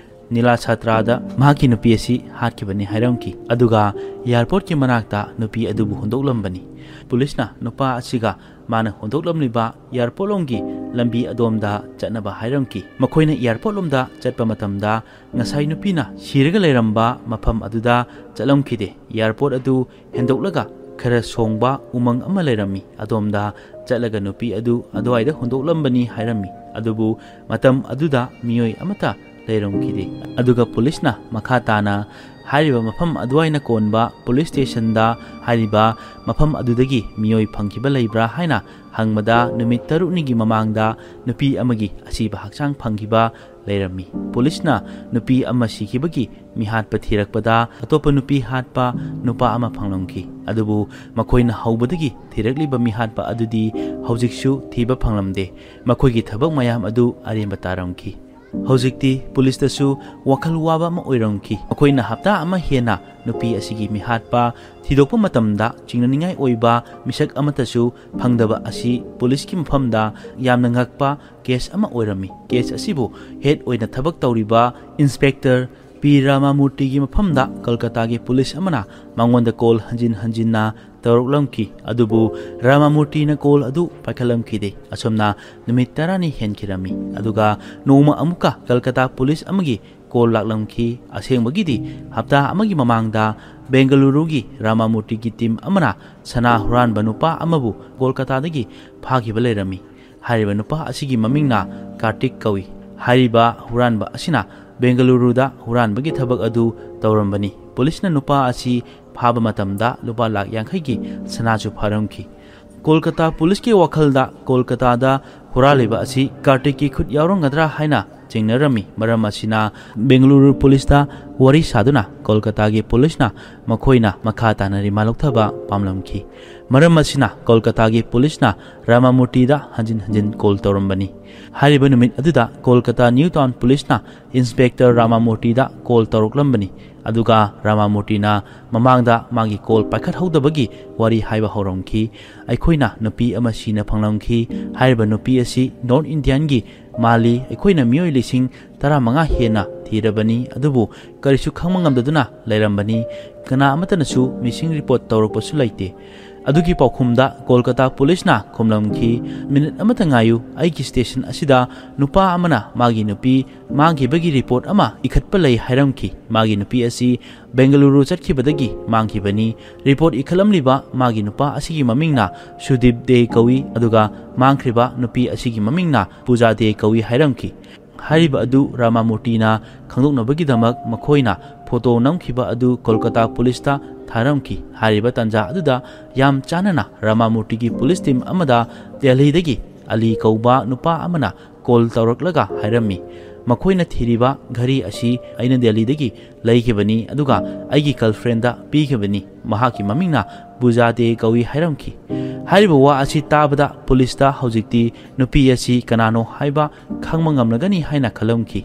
ꯅꯤꯂꯥ ꯁꯥꯇ꯭ꯔꯥꯗ ꯃꯍꯥꯛꯀꯤ ꯅꯨꯄꯤ ꯑꯁꯤ ꯍꯥꯠꯈꯤꯕꯅꯤ ꯍꯥꯏꯔꯝꯈꯤ, ꯑꯗꯨꯒ ꯑꯦꯌꯥꯔꯄꯣꯔꯠꯀꯤ ꯃꯅꯥꯛꯇ ꯅꯨꯄꯤ ꯑꯗꯨꯕꯨ ꯍꯨꯟꯗꯣꯛꯂꯝꯕꯅꯤ꯫ ꯄꯨꯂꯤꯁꯅ ꯅꯨꯄꯥ ꯑꯁꯤꯒ ꯃꯥꯅ ꯍꯨꯟꯗꯣꯛꯂꯝꯂꯤꯕ ꯑꯦꯌꯥꯔꯄꯣꯔꯠ ꯂꯣꯝꯒꯤ ꯂꯝꯕꯤ ꯑꯗꯣꯝꯗ ꯆꯠꯅꯕ ꯍꯥꯏꯔꯝꯈꯤ꯫ ꯃꯈꯣꯏꯅ ꯑꯦꯌꯥꯔꯄꯣꯔꯠ ꯂꯣꯝꯗ ꯆꯠꯄ ꯃꯇꯝꯗ ꯉꯁꯥꯏ ꯅꯨꯄꯤꯅ ꯁꯤꯔꯒ ꯂꯩꯔꯝꯕ ꯃꯐꯝ ꯑꯗꯨꯗ ꯆꯠꯂꯝꯈꯤꯗꯦ꯫ ꯑꯦꯌꯥꯔꯄꯣꯔꯠ ꯑꯗꯨ ꯍꯦꯟꯗꯣꯛꯂꯒ ꯈꯔ ꯁꯣꯡꯕ ꯎꯃꯪ ꯑꯃ ꯂꯩꯔꯝꯃꯤ꯫ ꯑꯗꯣꯝꯗ ꯆꯠꯂꯒ ꯅꯨꯄꯤ ꯑꯗꯨ ꯑꯗꯨꯋꯥꯏꯗ ꯍꯨꯟꯗꯣꯛꯂꯝꯕꯅꯤ ꯍꯥꯏꯔꯝꯃꯤ꯫ ꯑꯗꯨꯕꯨ ꯃꯇꯝ ꯑꯗꯨꯗ ꯃꯤꯑꯣꯏ ꯑꯃꯠꯇ ꯂꯩꯔꯝꯈꯤꯗꯦ꯫ ꯑꯗꯨꯒ ꯄꯨꯂꯤꯁꯅ ꯃꯈꯥ ꯇꯥꯅ ꯍꯥꯏꯔꯤꯕ ꯃꯐꯝ ꯑꯗꯨꯋꯥꯏꯅ ꯀꯣꯟꯕ ꯄꯨꯂꯤꯁ ꯁ꯭ꯇꯦꯁꯟꯗ ꯍꯥꯏꯔꯤꯕ ꯃꯐꯝ ꯑꯗꯨꯗꯒꯤ ꯃꯤꯑꯣꯏ ꯐꯪꯈꯤꯕ ꯂꯩꯕ꯭ꯔꯥ ꯍꯥꯏꯅ ꯍꯪꯕꯗ, ꯅꯨꯃꯤꯠ ꯇꯔꯨꯛꯅꯤꯒꯤ ꯃꯃꯥꯡꯗ ꯅꯨꯄꯤ ꯑꯃꯒꯤ ꯑꯁꯤꯕ ꯍꯛꯆꯥꯡ ꯐꯪꯈꯤꯕ ꯂꯩꯔꯝꯃꯤ꯫ ꯄꯨꯂꯤꯁꯅ ꯅꯨꯄꯤ ꯑꯃ ꯁꯤꯈꯤꯕꯒꯤ ꯃꯤꯍꯥꯠꯄ ꯊꯤꯔꯛꯄꯗ, ꯑꯇꯣꯞꯄ ꯅꯨꯄꯤ ꯍꯥꯠꯄ ꯅꯨꯄꯥ ꯑꯃ ꯐꯪꯂꯝꯈꯤ꯫ ꯑꯗꯨꯕꯨ ꯃꯈꯣꯏꯅ ꯍꯧꯕꯗꯒꯤ ꯊꯤꯔꯛꯂꯤꯕ ꯃꯤꯍꯥꯠꯄ ꯑꯗꯨꯗꯤ ꯍꯧꯖꯤꯛꯁꯨ ꯊꯤꯕ ꯐꯪꯂꯝꯗꯦ꯫ ꯃꯈꯣꯏꯒꯤ ꯊꯕꯛ ꯃꯌꯥꯝ ꯑꯗꯨ ꯑꯔꯦꯝꯕ ꯇꯥꯔꯝꯈꯤ꯫ ꯍꯧꯖꯤꯛꯇꯤ ꯄꯨꯂꯤꯁꯇꯁꯨ ꯋꯥꯈꯜ ꯋꯥꯕ ꯑꯃ ꯑꯣꯏꯔꯝꯈꯤ꯫ ꯃꯈꯣꯏꯅ ꯍꯞꯇꯥ ꯑꯃ ꯍꯦꯟꯅ ꯅꯨꯄꯤ ꯑꯁꯤꯒꯤ ꯃꯤꯍꯥꯠꯄ ꯊꯤꯗꯣꯛꯄ ꯃꯇꯝꯗ ꯆꯤꯡꯅꯅꯤꯡꯉꯥꯏ ꯑꯣꯏꯕ ꯃꯤꯁꯛ ꯑꯃꯠꯇꯁꯨ ꯐꯪꯗꯕ ꯑꯁꯤ ꯄꯨꯂꯤꯁꯀꯤ ꯃꯐꯝꯗ ꯌꯥꯝꯅ ꯉꯛꯄ ꯀꯦꯁ ꯑꯃ ꯑꯣꯏꯔꯝꯃꯤ꯫ ꯀꯦꯁ ꯑꯁꯤꯕꯨ ꯍꯦꯗ ꯑꯣꯏꯅ ꯊꯕꯛ ꯇꯧꯔꯤꯕ ꯏꯟꯁꯄꯦꯛꯇꯔ ꯄꯤ ꯔꯥꯃꯥꯃꯨꯔꯇꯤꯒꯤ ꯃꯐꯝꯗ ꯀꯜꯀꯇꯥꯒꯤ ꯄꯨꯂꯤꯁ ꯑꯃꯅ ꯃꯉꯣꯟꯗ ꯀꯣꯜ ꯍꯟꯖꯤꯟ ꯍꯟꯖꯤꯟꯅ ꯇꯧꯔꯛꯂꯝꯈꯤ꯫ ꯑꯗꯨꯕꯨ ꯔꯥꯃꯥꯃꯨꯔꯇꯤꯅ ꯀꯣꯜ ꯑꯗꯨ ꯄꯥꯏꯈꯠꯂꯝꯈꯤꯗꯦ꯫ ꯑꯁꯨꯝꯅ ꯅꯨꯃꯤꯠ ꯇꯔꯥꯅꯤ ꯍꯦꯟꯈꯤꯔꯝꯃꯤ꯫ ꯑꯗꯨꯒ ꯅꯣꯡꯃ ꯑꯃꯨꯛꯀ ꯀꯜꯀꯇꯥ ꯄꯨꯂꯤꯁ ꯑꯃꯒꯤ ꯀꯣꯜ ꯂꯥꯛꯂꯝꯈꯤ꯫ ꯑꯁꯦꯡꯕꯒꯤꯗꯤ ꯍꯞꯇꯥ ꯑꯃꯒꯤ ꯃꯃꯥꯡꯗ ꯕꯦꯡꯒꯂꯨꯔꯨꯒꯤ ꯔꯥꯃꯥꯃꯨꯔꯇꯤꯒꯤ ꯇꯤꯝ ꯑꯃꯅ ꯁꯅꯥ ꯍꯨꯔꯥꯟꯕ ꯅꯨꯄꯥ ꯑꯃꯕꯨ ꯀꯣꯜꯀꯇꯥꯗꯒꯤ ꯐꯥꯈꯤꯕ ꯂꯩꯔꯝꯃꯤ꯫ ꯍꯥꯏꯔꯤꯕ ꯅꯨꯄꯥ ꯑꯁꯤꯒꯤ ꯃꯃꯤꯡꯅ ꯀꯥꯔꯇꯤꯛ ꯀꯧꯏ꯫ ꯍꯥꯏꯔꯤꯕ ꯍꯨꯔꯥꯟꯕ ꯑꯁꯤꯅ ꯕꯦꯡꯒꯂꯨꯔꯨꯗ ꯍꯨꯔꯥꯟꯕꯒꯤ ꯊꯕꯛ ꯑꯗꯨ ꯇꯧꯔꯝꯕꯅꯤ꯫ ꯄꯨꯂꯤꯁꯅ ꯅꯨꯄꯥ ꯑꯁꯤ ꯐꯥꯕ ꯃꯇꯝꯗ ꯂꯨꯄꯥ ꯂꯥꯈ ꯌꯥꯡꯈꯩꯒꯤ ꯁꯅꯥꯁꯨ ꯐꯥꯔꯝꯈꯤ꯫ ꯀꯣꯜꯀꯇꯥ ꯄꯨꯂꯤꯁꯀꯤ ꯋꯥꯈꯜꯗ ꯀꯣꯜꯀꯇꯥꯗ ꯍꯨꯔꯥꯜꯂꯤꯕ ꯑꯁꯤ ꯀꯥꯔꯇꯤꯛꯀꯤ ꯈꯨꯠ ꯌꯥꯎꯔꯝꯒꯗ꯭ꯔꯥ ꯍꯥꯏꯅ ꯆꯤꯡꯅꯔꯝꯃꯤ꯫ ꯃꯔꯝ ꯑꯁꯤꯅ ꯕꯦꯡꯒꯂꯨꯔꯨ ꯄꯨꯂꯤꯁꯇ ꯋꯥꯔꯤ ꯁꯥꯗꯨꯅ ꯀꯣꯜꯀꯇꯥꯒꯤ ꯄꯨꯂꯤꯁꯅ ꯃꯈꯣꯏꯅ ꯃꯈꯥ ꯇꯥꯅ ꯔꯤꯃꯥꯟ ꯂꯧꯊꯕ ꯄꯥꯝꯂꯝꯈꯤ꯫ ꯃꯔꯝ ꯑꯁꯤꯅ ꯀꯣꯜꯀꯇꯥꯒꯤ ꯄꯨꯂꯤꯁꯅ ꯔꯥꯃꯥꯃꯨꯔꯇꯤꯗ ꯍꯟꯖꯤꯟ ꯍꯟꯖꯤꯟ ꯀꯣꯜ ꯇꯧꯔꯝꯕꯅꯤ꯫ ꯍꯥꯏꯔꯤꯕ ꯅꯨꯃꯤꯠ ꯑꯗꯨꯗ ꯀꯣꯜꯀꯇꯥ ꯅ꯭ꯌꯨ ꯇꯥꯎꯟ ꯄꯨꯂꯤꯁꯅ ꯏꯟꯁꯄꯦꯛꯇꯔ ꯔꯥꯃꯥꯃꯨꯔꯇꯤꯗ ꯀꯣꯜ ꯇꯧꯔꯛꯂꯝꯕꯅꯤ꯫ ꯑꯗꯨꯒ ꯔꯥꯃꯥꯃꯨꯔꯇꯤꯅ ꯃꯃꯥꯡꯗ ꯃꯥꯒꯤ ꯀꯣꯜ ꯄꯥꯏꯈꯠꯍꯧꯗꯕꯒꯤ ꯋꯥꯔꯤ ꯍꯥꯏꯕ ꯍꯧꯔꯝꯈꯤ꯫ "ꯑꯩꯈꯣꯏꯅ ꯅꯨꯄꯤ ꯑꯃ ꯁꯤꯅ ꯐꯪꯂꯝꯈꯤ꯫ ꯍꯥꯏꯔꯤꯕ ꯅꯨꯄꯤ ꯑꯁꯤ ꯅꯣꯔꯠ ꯏꯟꯗꯤꯌꯥꯟꯒꯤ ꯃꯥꯜꯂꯤ꯫ ꯑꯩꯈꯣꯏꯅ ꯃꯤꯑꯣꯏ ꯂꯤꯁꯤꯡ ꯇꯔꯥꯃꯉꯥ ꯍꯦꯟꯅ ꯊꯤꯔꯕꯅꯤ, ꯑꯗꯨꯕꯨ ꯀꯔꯤꯁꯨ ꯈꯪꯕ ꯉꯝꯗꯗꯨꯅ ꯂꯩꯔꯝꯕꯅꯤ꯫ ꯀꯅꯥ ꯑꯃꯠꯇꯅꯁꯨ ꯃꯤꯁꯤꯡ ꯔꯤꯄꯣꯔꯠ ꯇꯧꯔꯛꯄꯁꯨ ꯂꯩꯇꯦ꯫ ꯑꯗꯨꯒꯤ ꯄꯥꯎꯈꯨꯝꯗ ꯀꯣꯜꯀꯇꯥ ꯄꯨꯂꯤꯁꯅ ꯈꯨꯝꯂꯝꯈꯤ, "ꯃꯤꯅꯤꯠ ꯑꯃꯇ ꯉꯥꯏꯌꯨ, ꯑꯩꯒꯤ ꯁ꯭ꯇꯦꯁꯟ ꯑꯁꯤꯗ ꯅꯨꯄꯥ ꯑꯃꯅ ꯃꯥꯒꯤ ꯅꯨꯄꯤ ꯃꯥꯡꯈꯤꯕꯒꯤ ꯔꯤꯄꯣꯔꯠ ꯑꯃ ꯏꯈꯠꯄ ꯂꯩ" ꯍꯥꯏꯔꯝꯈꯤ꯫ ꯃꯥꯒꯤ ꯅꯨꯄꯤ ꯑꯁꯤ ꯕꯦꯡꯒꯂꯨꯔꯨ ꯆꯠꯈꯤꯕꯗꯒꯤ ꯃꯥꯡꯈꯤꯕꯅꯤ꯫ ꯔꯤꯄꯣꯔꯠ ꯏꯈꯠꯂꯝꯂꯤꯕ ꯃꯥꯒꯤ ꯅꯨꯄꯥ ꯑꯁꯤꯒꯤ ꯃꯃꯤꯡꯅ ꯁꯨꯗꯤꯞ ꯗꯦ ꯀꯧꯏ, ꯑꯗꯨꯒ ꯃꯥꯡꯈ꯭ꯔꯤꯕ ꯅꯨꯄꯤ ꯑꯁꯤꯒꯤ ꯃꯃꯤꯡꯅ ꯄꯨꯖꯥ ꯗꯦ ꯀꯧꯏ ꯍꯥꯏꯔꯝꯈꯤ꯫ ꯍꯥꯏꯔꯤꯕ ꯑꯗꯨ ꯔꯥꯃꯥꯃꯨꯔꯇꯤꯅ ꯈꯪꯗꯣꯛꯅꯕꯒꯤꯗꯃꯛ ꯃꯈꯣꯏꯅ ꯐꯣꯇꯣ ꯅꯝꯈꯤꯕ ꯑꯗꯨ ꯀꯣꯜꯀꯇꯥ ꯄꯨꯂꯤꯁꯇ ꯊꯥꯔꯝꯈꯤ꯫ ꯍꯥꯏꯔꯤꯕ ꯇꯥꯟꯖꯥ ꯑꯗꯨꯗ ꯌꯥꯝ ꯆꯥꯅꯅ ꯔꯥꯃꯥꯃꯨꯔꯇꯤꯒꯤ ꯄꯨꯂꯤꯁ ꯇꯤꯝ ꯑꯃꯗ ꯗꯦꯜꯂꯤꯗꯒꯤ ꯑꯂꯤ ꯀꯧꯕ ꯅꯨꯄꯥ ꯑꯃꯅ ꯀꯣꯜ ꯇꯧꯔꯛꯂꯒ ꯍꯥꯏꯔꯝꯃꯤ, "ꯃꯈꯣꯏꯅ ꯊꯤꯔꯤꯕ ꯘꯔꯤ ꯑꯁꯤ ꯑꯩꯅ ꯗꯦꯜꯂꯤꯗꯒꯤ ꯂꯩꯈꯤꯕꯅꯤ, ꯑꯗꯨꯒ ꯑꯩꯒꯤ ꯒꯔꯜꯐ꯭ꯔꯦꯟꯗ ꯄꯤꯈꯤꯕꯅꯤ꯫ ꯃꯍꯥꯛꯀꯤ ꯃꯃꯤꯡꯅ ꯄꯨꯖꯥ ꯗꯦ ꯀꯧꯏ" ꯍꯥꯏꯔꯝꯈꯤ꯫ ꯍꯥꯏꯔꯤꯕ ꯋꯥ ꯑꯁꯤ ꯇꯥꯕꯗ ꯄꯨꯂꯤꯁꯇ ꯍꯧꯖꯤꯛꯇꯤ ꯅꯨꯄꯤ ꯑꯁꯤ ꯀꯅꯥꯅꯣ ꯍꯥꯏꯕ ꯈꯪꯕ ꯉꯝꯂꯒꯅꯤ ꯍꯥꯏꯅ ꯈꯜꯂꯝꯈꯤ꯫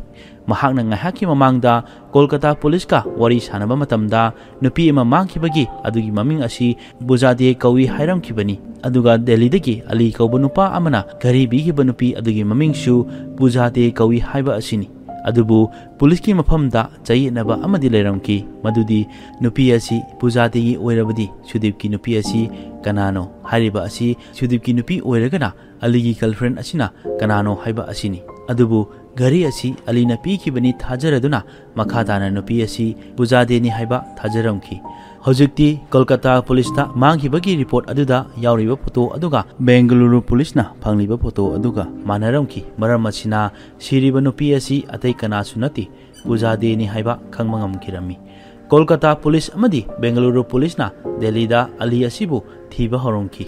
ꯃꯍꯥꯛꯅ ꯉꯥꯏꯍꯥꯛꯀꯤ ꯃꯃꯥꯡꯗ ꯀꯣꯜꯀꯇꯥ ꯄꯨꯂꯤꯁꯀ ꯋꯥꯔꯤ ꯁꯥꯟꯅꯕ ꯃꯇꯝꯗ ꯅꯨꯄꯤ ꯑꯃ ꯃꯥꯡꯈꯤꯕꯒꯤ ꯑꯗꯨꯒꯤ ꯃꯃꯤꯡ ꯑꯁꯤ ꯄꯨꯖꯥ ꯗꯦ ꯀꯧꯏ ꯍꯥꯏꯔꯝꯈꯤꯕꯅꯤ꯫ ꯑꯗꯨꯒ ꯗꯦꯜꯂꯤꯗꯒꯤ ꯑꯂꯤ ꯀꯧꯕ ꯅꯨꯄꯥ ꯑꯃꯅ ꯘꯔꯤ ꯄꯤꯈꯤꯕ ꯅꯨꯄꯤ ꯑꯗꯨꯒꯤ ꯃꯃꯤꯡꯁꯨ ꯄꯨꯖꯥ ꯗꯦ ꯀꯧꯏ ꯍꯥꯏꯕ ꯑꯁꯤꯅꯤ꯫ ꯑꯗꯨꯕꯨ ꯄꯨꯂꯤꯁꯀꯤ ꯃꯐꯝꯗ ꯆꯌꯦꯠꯅꯕ ꯑꯃꯗꯤ ꯂꯩꯔꯝꯈꯤ, ꯃꯗꯨꯗꯤ ꯅꯨꯄꯤ ꯑꯁꯤ ꯄꯨꯖꯥ ꯗꯦꯒꯤ ꯑꯣꯏꯔꯕꯗꯤ ꯁꯨꯗꯤꯞꯀꯤ ꯅꯨꯄꯤ ꯑꯁꯤ ꯀꯅꯥꯅꯣ? ꯍꯥꯏꯔꯤꯕ ꯑꯁꯤ ꯁꯨꯗꯤꯞꯀꯤ ꯅꯨꯄꯤ ꯑꯣꯏꯔꯒꯅ ꯑꯂꯤꯒꯤ ꯒꯔꯜꯐ꯭ꯔꯦꯟ ꯑꯁꯤꯅ ꯀꯅꯥꯅꯣ ꯍꯥꯏꯕ ꯑꯁꯤꯅꯤ꯫ ꯑꯗꯨꯕꯨ ꯘꯔꯤ ꯑꯁꯤ ꯑꯂꯤꯅ ꯄꯤꯈꯤꯕꯅꯤ ꯊꯥꯖꯔꯗꯨꯅ ꯃꯈꯥ ꯇꯥꯅ ꯅꯨꯄꯤ ꯑꯁꯤ ꯄꯨꯖꯥ ꯗꯦꯅꯤ ꯍꯥꯏꯕ ꯊꯥꯖꯔꯝꯈꯤ꯫ ꯍꯧꯖꯤꯛꯇꯤ ꯀꯣꯜꯀꯇꯥ ꯄꯨꯂꯤꯁꯇ ꯃꯥꯡꯈꯤꯕꯒꯤ ꯔꯤꯄꯣꯔꯠ ꯑꯗꯨꯗ ꯌꯥꯎꯔꯤꯕ ꯐꯣꯇꯣ ꯑꯗꯨꯒ ꯕꯦꯡꯒꯂꯨꯔꯨ ꯄꯨꯂꯤꯁꯅ ꯐꯪꯂꯤꯕ ꯐꯣꯇꯣ ꯑꯗꯨꯒ ꯃꯥꯟꯅꯔꯝꯈꯤ꯫ ꯃꯔꯝ ꯑꯁꯤꯅ ꯁꯤꯔꯤꯕ ꯅꯨꯄꯤ ꯑꯁꯤ ꯑꯇꯩ ꯀꯅꯥꯁꯨ ꯅꯠꯇꯦ, ꯄꯨꯖꯥ ꯗꯦꯅꯤ ꯍꯥꯏꯕ ꯈꯪꯕ ꯉꯝꯈꯤꯔꯝꯃꯤ꯫ ꯀꯣꯜꯀꯇꯥ ꯄꯨꯂꯤꯁ ꯑꯃꯗꯤ ꯕꯦꯡꯒꯂꯨꯔꯨ ꯄꯨꯂꯤꯁꯅ ꯗꯦꯜꯂꯤꯗ ꯑꯂꯤ ꯑꯁꯤꯕꯨ ꯊꯤꯕ ꯍꯧꯔꯝꯈꯤ꯫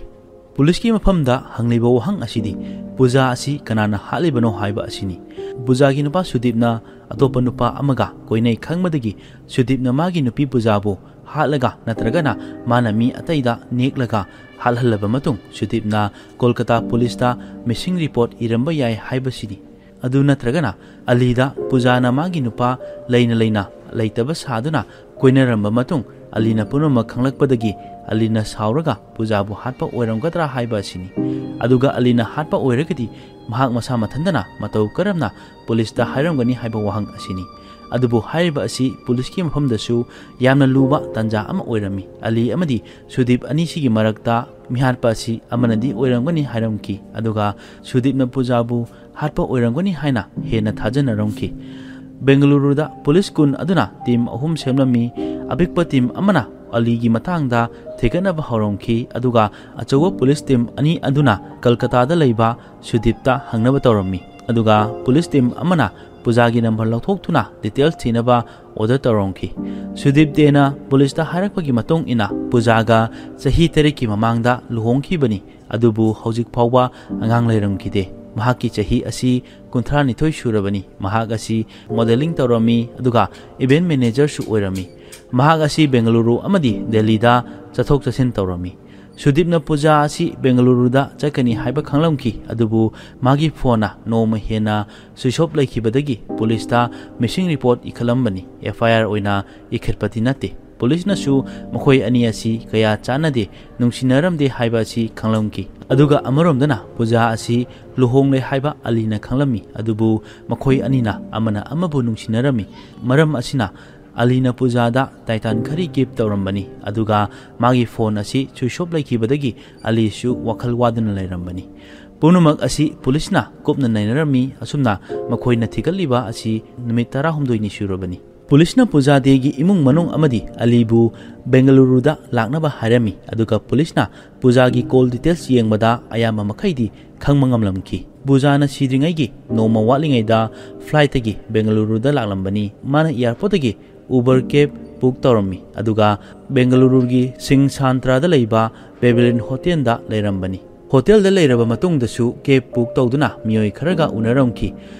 ꯄꯨꯂꯤꯁꯀꯤ ꯃꯐꯝꯗ ꯍꯪꯂꯤꯕ ꯋꯥꯍꯪ ꯑꯁꯤꯗꯤ, ꯄꯨꯖꯥ ꯑꯁꯤ ꯀꯅꯥꯅ ꯍꯥꯠꯂꯤꯕꯅꯣ ꯍꯥꯏꯕ ꯑꯁꯤꯅꯤ꯫ ꯄꯨꯖꯥꯒꯤ ꯅꯨꯄꯥ ꯁꯨꯗꯤꯞꯅ ꯑꯇꯣꯞꯄ ꯅꯨꯄꯥ ꯑꯃꯒ ꯀꯣꯏꯅꯩ ꯈꯪꯕꯗꯒꯤ ꯁꯨꯗꯤꯞꯅ ꯃꯥꯒꯤ ꯅꯨꯄꯤ ꯄꯨꯖꯥꯕꯨ ꯍꯥꯠꯂꯒ ꯅꯠꯇ꯭ꯔꯒꯅ ꯃꯥꯅ ꯃꯤ ꯑꯇꯩꯗ ꯅꯦꯛꯂꯒ ꯍꯥꯠꯍꯜꯂꯕ ꯃꯇꯨꯡ ꯁꯨꯗꯤꯞꯅ ꯀꯣꯜꯀꯇꯥ ꯄꯨꯂꯤꯁꯇ ꯃꯤꯁꯤꯡ ꯔꯤꯄꯣꯔꯠ ꯏꯔꯝꯕ ꯌꯥꯏ ꯍꯥꯏꯕꯁꯤꯅꯤ꯫ ꯑꯗꯨ ꯅꯠꯇ꯭ꯔꯒꯅ ꯑꯂꯤꯗ ꯄꯨꯖꯥꯅ ꯃꯥꯒꯤ ꯅꯨꯄꯥ ꯂꯩꯅ ꯂꯩꯅ ꯂꯩꯇꯕ ꯁꯥꯗꯨꯅ ꯀꯣꯏꯅꯔꯝꯕ ꯃꯇꯨꯡ ꯑꯂꯤꯅ ꯄꯨꯝꯅꯃꯛ ꯈꯪꯂꯛꯄꯗꯒꯤ ꯑꯂꯤꯅ ꯁꯥꯎꯔꯒ ꯄꯨꯖꯥꯕꯨ ꯍꯥꯠꯄ ꯑꯣꯏꯔꯝꯒꯗ꯭ꯔꯥ ꯍꯥꯏꯕ ꯑꯁꯤꯅꯤ꯫ ꯑꯗꯨꯒ ꯑꯂꯤꯅ ꯍꯥꯠꯄ ꯑꯣꯏꯔꯒꯗꯤ ꯃꯍꯥꯛ ꯃꯁꯥ ꯃꯊꯟꯇꯅ ꯃꯇꯧ ꯀꯔꯝꯅ ꯄꯨꯂꯤꯁꯇ ꯍꯥꯏꯔꯝꯒꯅꯤ ꯍꯥꯏꯕ ꯋꯥꯍꯪ ꯑꯁꯤꯅꯤ꯫ ꯑꯗꯨꯕꯨ ꯍꯥꯏꯔꯤꯕ ꯑꯁꯤ ꯄꯨꯂꯤꯁꯀꯤ ꯃꯐꯝꯗꯁꯨ ꯌꯥꯝꯅ ꯂꯨꯕ ꯇꯥꯟꯖꯥ ꯑꯃ ꯑꯣꯏꯔꯝꯃꯤ꯫ ꯑꯂꯤ ꯑꯃꯗꯤ ꯁꯨꯗꯤꯞ ꯑꯅꯤꯁꯤꯒꯤ ꯃꯔꯛꯇ ꯃꯤꯍꯥꯠꯄ ꯑꯁꯤ ꯑꯃꯅꯗꯤ ꯑꯣꯏꯔꯝꯒꯅꯤ ꯍꯥꯏꯔꯝꯈꯤ, ꯑꯗꯨꯒ ꯁꯨꯗꯤꯞꯅ ꯄꯨꯖꯥꯕꯨ ꯍꯥꯠꯄ ꯑꯣꯏꯔꯝꯒꯅꯤ ꯍꯥꯏꯅ ꯍꯦꯟꯅ ꯊꯥꯖꯅꯔꯝꯈꯤ꯫ ꯕꯦꯡꯒꯂꯨꯔꯨꯗ ꯄꯨꯂꯤꯁ ꯀꯨꯟ ꯑꯗꯨꯅ ꯇꯤꯝ ꯑꯍꯨꯝ ꯁꯦꯝꯂꯝꯃꯤ꯫ ꯑꯄꯤꯛꯄ ꯇꯤꯝ ꯑꯃꯅ ꯑꯂꯤꯒꯤ ꯃꯇꯥꯡꯗ ꯊꯤꯒꯠꯅꯕ ꯍꯧꯔꯝꯈꯤ, ꯑꯗꯨꯒ ꯑꯆꯧꯕ ꯄꯨꯂꯤꯁ ꯇꯤꯝ ꯑꯅꯤ ꯑꯗꯨꯅ ꯀꯜꯀꯇꯥꯗ ꯂꯩꯕ ꯁꯨꯗꯤꯞꯇ ꯍꯪꯅꯕ ꯇꯧꯔꯝꯃꯤ꯫ ꯑꯗꯨꯒ ꯄꯨꯂꯤꯁ ꯇꯤꯝ ꯑꯃꯅ ꯄꯨꯖꯥꯒꯤ ꯅꯝꯕꯔ ꯂꯧꯊꯣꯛꯇꯨꯅ ꯗꯤꯇꯦꯜꯁ ꯊꯤꯅꯕ ꯑꯣꯔꯗꯔ ꯇꯧꯔꯝꯈꯤ꯫ ꯁꯨꯗꯤꯞ ꯗꯦꯅ ꯄꯨꯂꯤꯁꯇ ꯍꯥꯏꯔꯛꯄꯒꯤ ꯃꯇꯨꯡ ꯏꯟꯅ ꯄꯨꯖꯥꯒ ꯆꯍꯤ ꯇꯔꯦꯠꯀꯤ ꯃꯃꯥꯡꯗ ꯂꯨꯍꯣꯡꯈꯤꯕꯅꯤ, ꯑꯗꯨꯕꯨ ꯍꯧꯖꯤꯛ ꯐꯥꯎꯕ ꯑꯉꯥꯡ ꯂꯩꯔꯝꯈꯤꯗꯦ꯫ ꯃꯍꯥꯛꯀꯤ ꯆꯍꯤ ꯑꯁꯤ ꯀꯨꯟꯊ꯭ꯔꯥꯅꯤꯊꯣꯏ ꯁꯨꯔꯕꯅꯤ꯫ ꯃꯍꯥꯛ ꯑꯁꯤ ꯃꯣꯗꯦꯂꯤꯡ ꯇꯧꯔꯝꯃꯤ, ꯑꯗꯨꯒ ꯏꯚꯦꯟꯠ ꯃꯦꯅꯦꯖꯔꯁꯨ ꯑꯣꯏꯔꯝꯃꯤ꯫ ꯃꯍꯥꯛ ꯑꯁꯤ ꯕꯦꯡꯒꯂꯨꯔꯨ ꯑꯃꯗꯤ ꯗꯦꯜꯂꯤꯗ ꯆꯠꯊꯣꯛ ꯆꯠꯁꯤꯟ ꯇꯧꯔꯝꯃꯤ꯫ ꯁꯨꯗꯤꯞꯅ ꯄꯨꯖꯥ ꯑꯁꯤ ꯕꯦꯡꯒꯂꯨꯔꯨꯗ ꯆꯠꯀꯅꯤ ꯍꯥꯏꯕ ꯈꯪꯂꯝꯈꯤ, ꯑꯗꯨꯕꯨ ꯃꯥꯒꯤ ꯐꯣꯟꯅ ꯅꯣꯡꯃ ꯍꯦꯟꯅ ꯁ꯭ꯋꯤꯆ ꯑꯣꯐ ꯂꯩꯈꯤꯕꯗꯒꯤ ꯄꯨꯂꯤꯁꯇ ꯃꯤꯁꯤꯡ ꯔꯤꯄꯣꯔꯠ ꯏꯈꯠꯂꯝꯕꯅꯤ꯫ ꯑꯦꯐ ꯑꯥꯏ ꯑꯥꯔ ꯑꯣꯏꯅ ꯏꯈꯠꯄꯗꯤ ꯅꯠꯇꯦ꯫ ꯄꯨꯂꯤꯁꯅꯁꯨ ꯃꯈꯣꯏ ꯑꯅꯤ ꯑꯁꯤ ꯀꯌꯥ ꯆꯥꯟꯅꯗꯦ, ꯅꯨꯡꯁꯤꯅꯔꯝꯗꯦ ꯍꯥꯏꯕ ꯑꯁꯤ ꯈꯪꯂꯝꯈꯤ꯫ ꯑꯗꯨꯒ ꯑꯃꯔꯣꯝꯗꯅ ꯄꯨꯖꯥ ꯑꯁꯤ ꯂꯨꯍꯣꯡꯂꯦ ꯍꯥꯏꯕ ꯑꯂꯤꯅ ꯈꯪꯂꯝꯃꯤ, ꯑꯗꯨꯕꯨ ꯃꯈꯣꯏ ꯑꯅꯤꯅ ꯑꯃꯅ ꯑꯃꯕꯨ ꯅꯨꯡꯁꯤꯅꯔꯝꯃꯤ꯫ ꯃꯔꯝ ꯑꯁꯤꯅ ꯑꯂꯤꯅ ꯄꯨꯖꯥꯗ ꯇꯥꯏꯇꯥꯟ ꯘꯔꯤ ꯒꯤꯐ ꯇꯧꯔꯝꯕꯅꯤ, ꯑꯗꯨꯒ ꯃꯥꯒꯤ ꯐꯣꯟ ꯑꯁꯤ ꯁ꯭ꯋꯤꯆ ꯑꯣꯐ ꯂꯩꯈꯤꯕꯗꯒꯤ ꯑꯂꯤꯁꯨ ꯋꯥꯈꯜ ꯋꯥꯗꯨꯅ ꯂꯩꯔꯝꯕꯅꯤ꯫ ꯄꯨꯝꯅꯃꯛ ꯑꯁꯤ ꯄꯨꯂꯤꯁꯅ ꯀꯨꯞꯅ ꯅꯩꯅꯔꯝꯃꯤ꯫ ꯑꯁꯨꯝꯅ ꯃꯈꯣꯏꯅ ꯊꯤꯒꯠꯂꯤꯕ ꯑꯁꯤ ꯅꯨꯃꯤꯠ ꯇꯔꯥꯍꯨꯝꯗꯣꯏꯅꯤ ꯁꯨꯔꯕꯅꯤ꯫ ꯄꯨꯂꯤꯁꯅ ꯄꯨꯖꯥ ꯗꯦꯒꯤ ꯏꯃꯨꯡ ꯃꯅꯨꯡ ꯑꯃꯗꯤ ꯑꯂꯤꯕꯨ ꯕꯦꯡꯒꯂꯨꯔꯨꯗ ꯂꯥꯛꯅꯕ ꯍꯥꯏꯔꯝꯃꯤ, ꯑꯗꯨꯒ ꯄꯨꯂꯤꯁꯅ ꯄꯨꯖꯥꯒꯤ ꯀꯣꯜ ꯗꯤꯇꯦꯜꯁ ꯌꯦꯡꯕꯗ ꯑꯌꯥꯝꯕ ꯃꯈꯩꯗꯤ ꯈꯪꯕ ꯉꯝꯂꯝꯈꯤ꯫ ꯄꯨꯖꯥꯅ ꯁꯤꯗ꯭ꯔꯤꯉꯩꯒꯤ ꯅꯣꯡꯃ ꯋꯥꯠꯂꯤꯉꯩꯗ ꯐ꯭ꯂꯥꯏꯠꯇꯒꯤ ꯕꯦꯡꯒꯂꯨꯔꯨꯗ ꯂꯥꯛꯂꯝꯕꯅꯤ꯫ ꯃꯥꯅ ꯑꯦꯌꯥꯔꯄꯣꯔꯠꯇꯒꯤ ꯎꯕꯔ ꯀꯦꯕ ꯕꯨꯛ ꯇꯧꯔꯝꯃꯤ, ꯑꯗꯨꯒ ꯕꯦꯡꯒꯂꯨꯔꯨꯒꯤ ꯁꯤꯡ ꯁꯥꯟꯇ꯭ꯔꯥꯗ ꯂꯩꯕ ꯄꯦꯕꯤꯂꯤꯌꯟ ꯍꯣꯇꯦꯜꯗ ꯂꯩꯔꯝꯕꯅꯤ꯫ ꯍꯣꯇꯦꯜꯗ ꯂꯩꯔꯕ ꯃꯇꯨꯡꯗꯁꯨ ꯀꯦꯕ ꯕꯨꯛ ꯇꯧꯗꯨꯅ ꯃꯤꯑꯣꯏ ꯈꯔꯒ ꯎꯅꯔꯝꯈꯤ꯫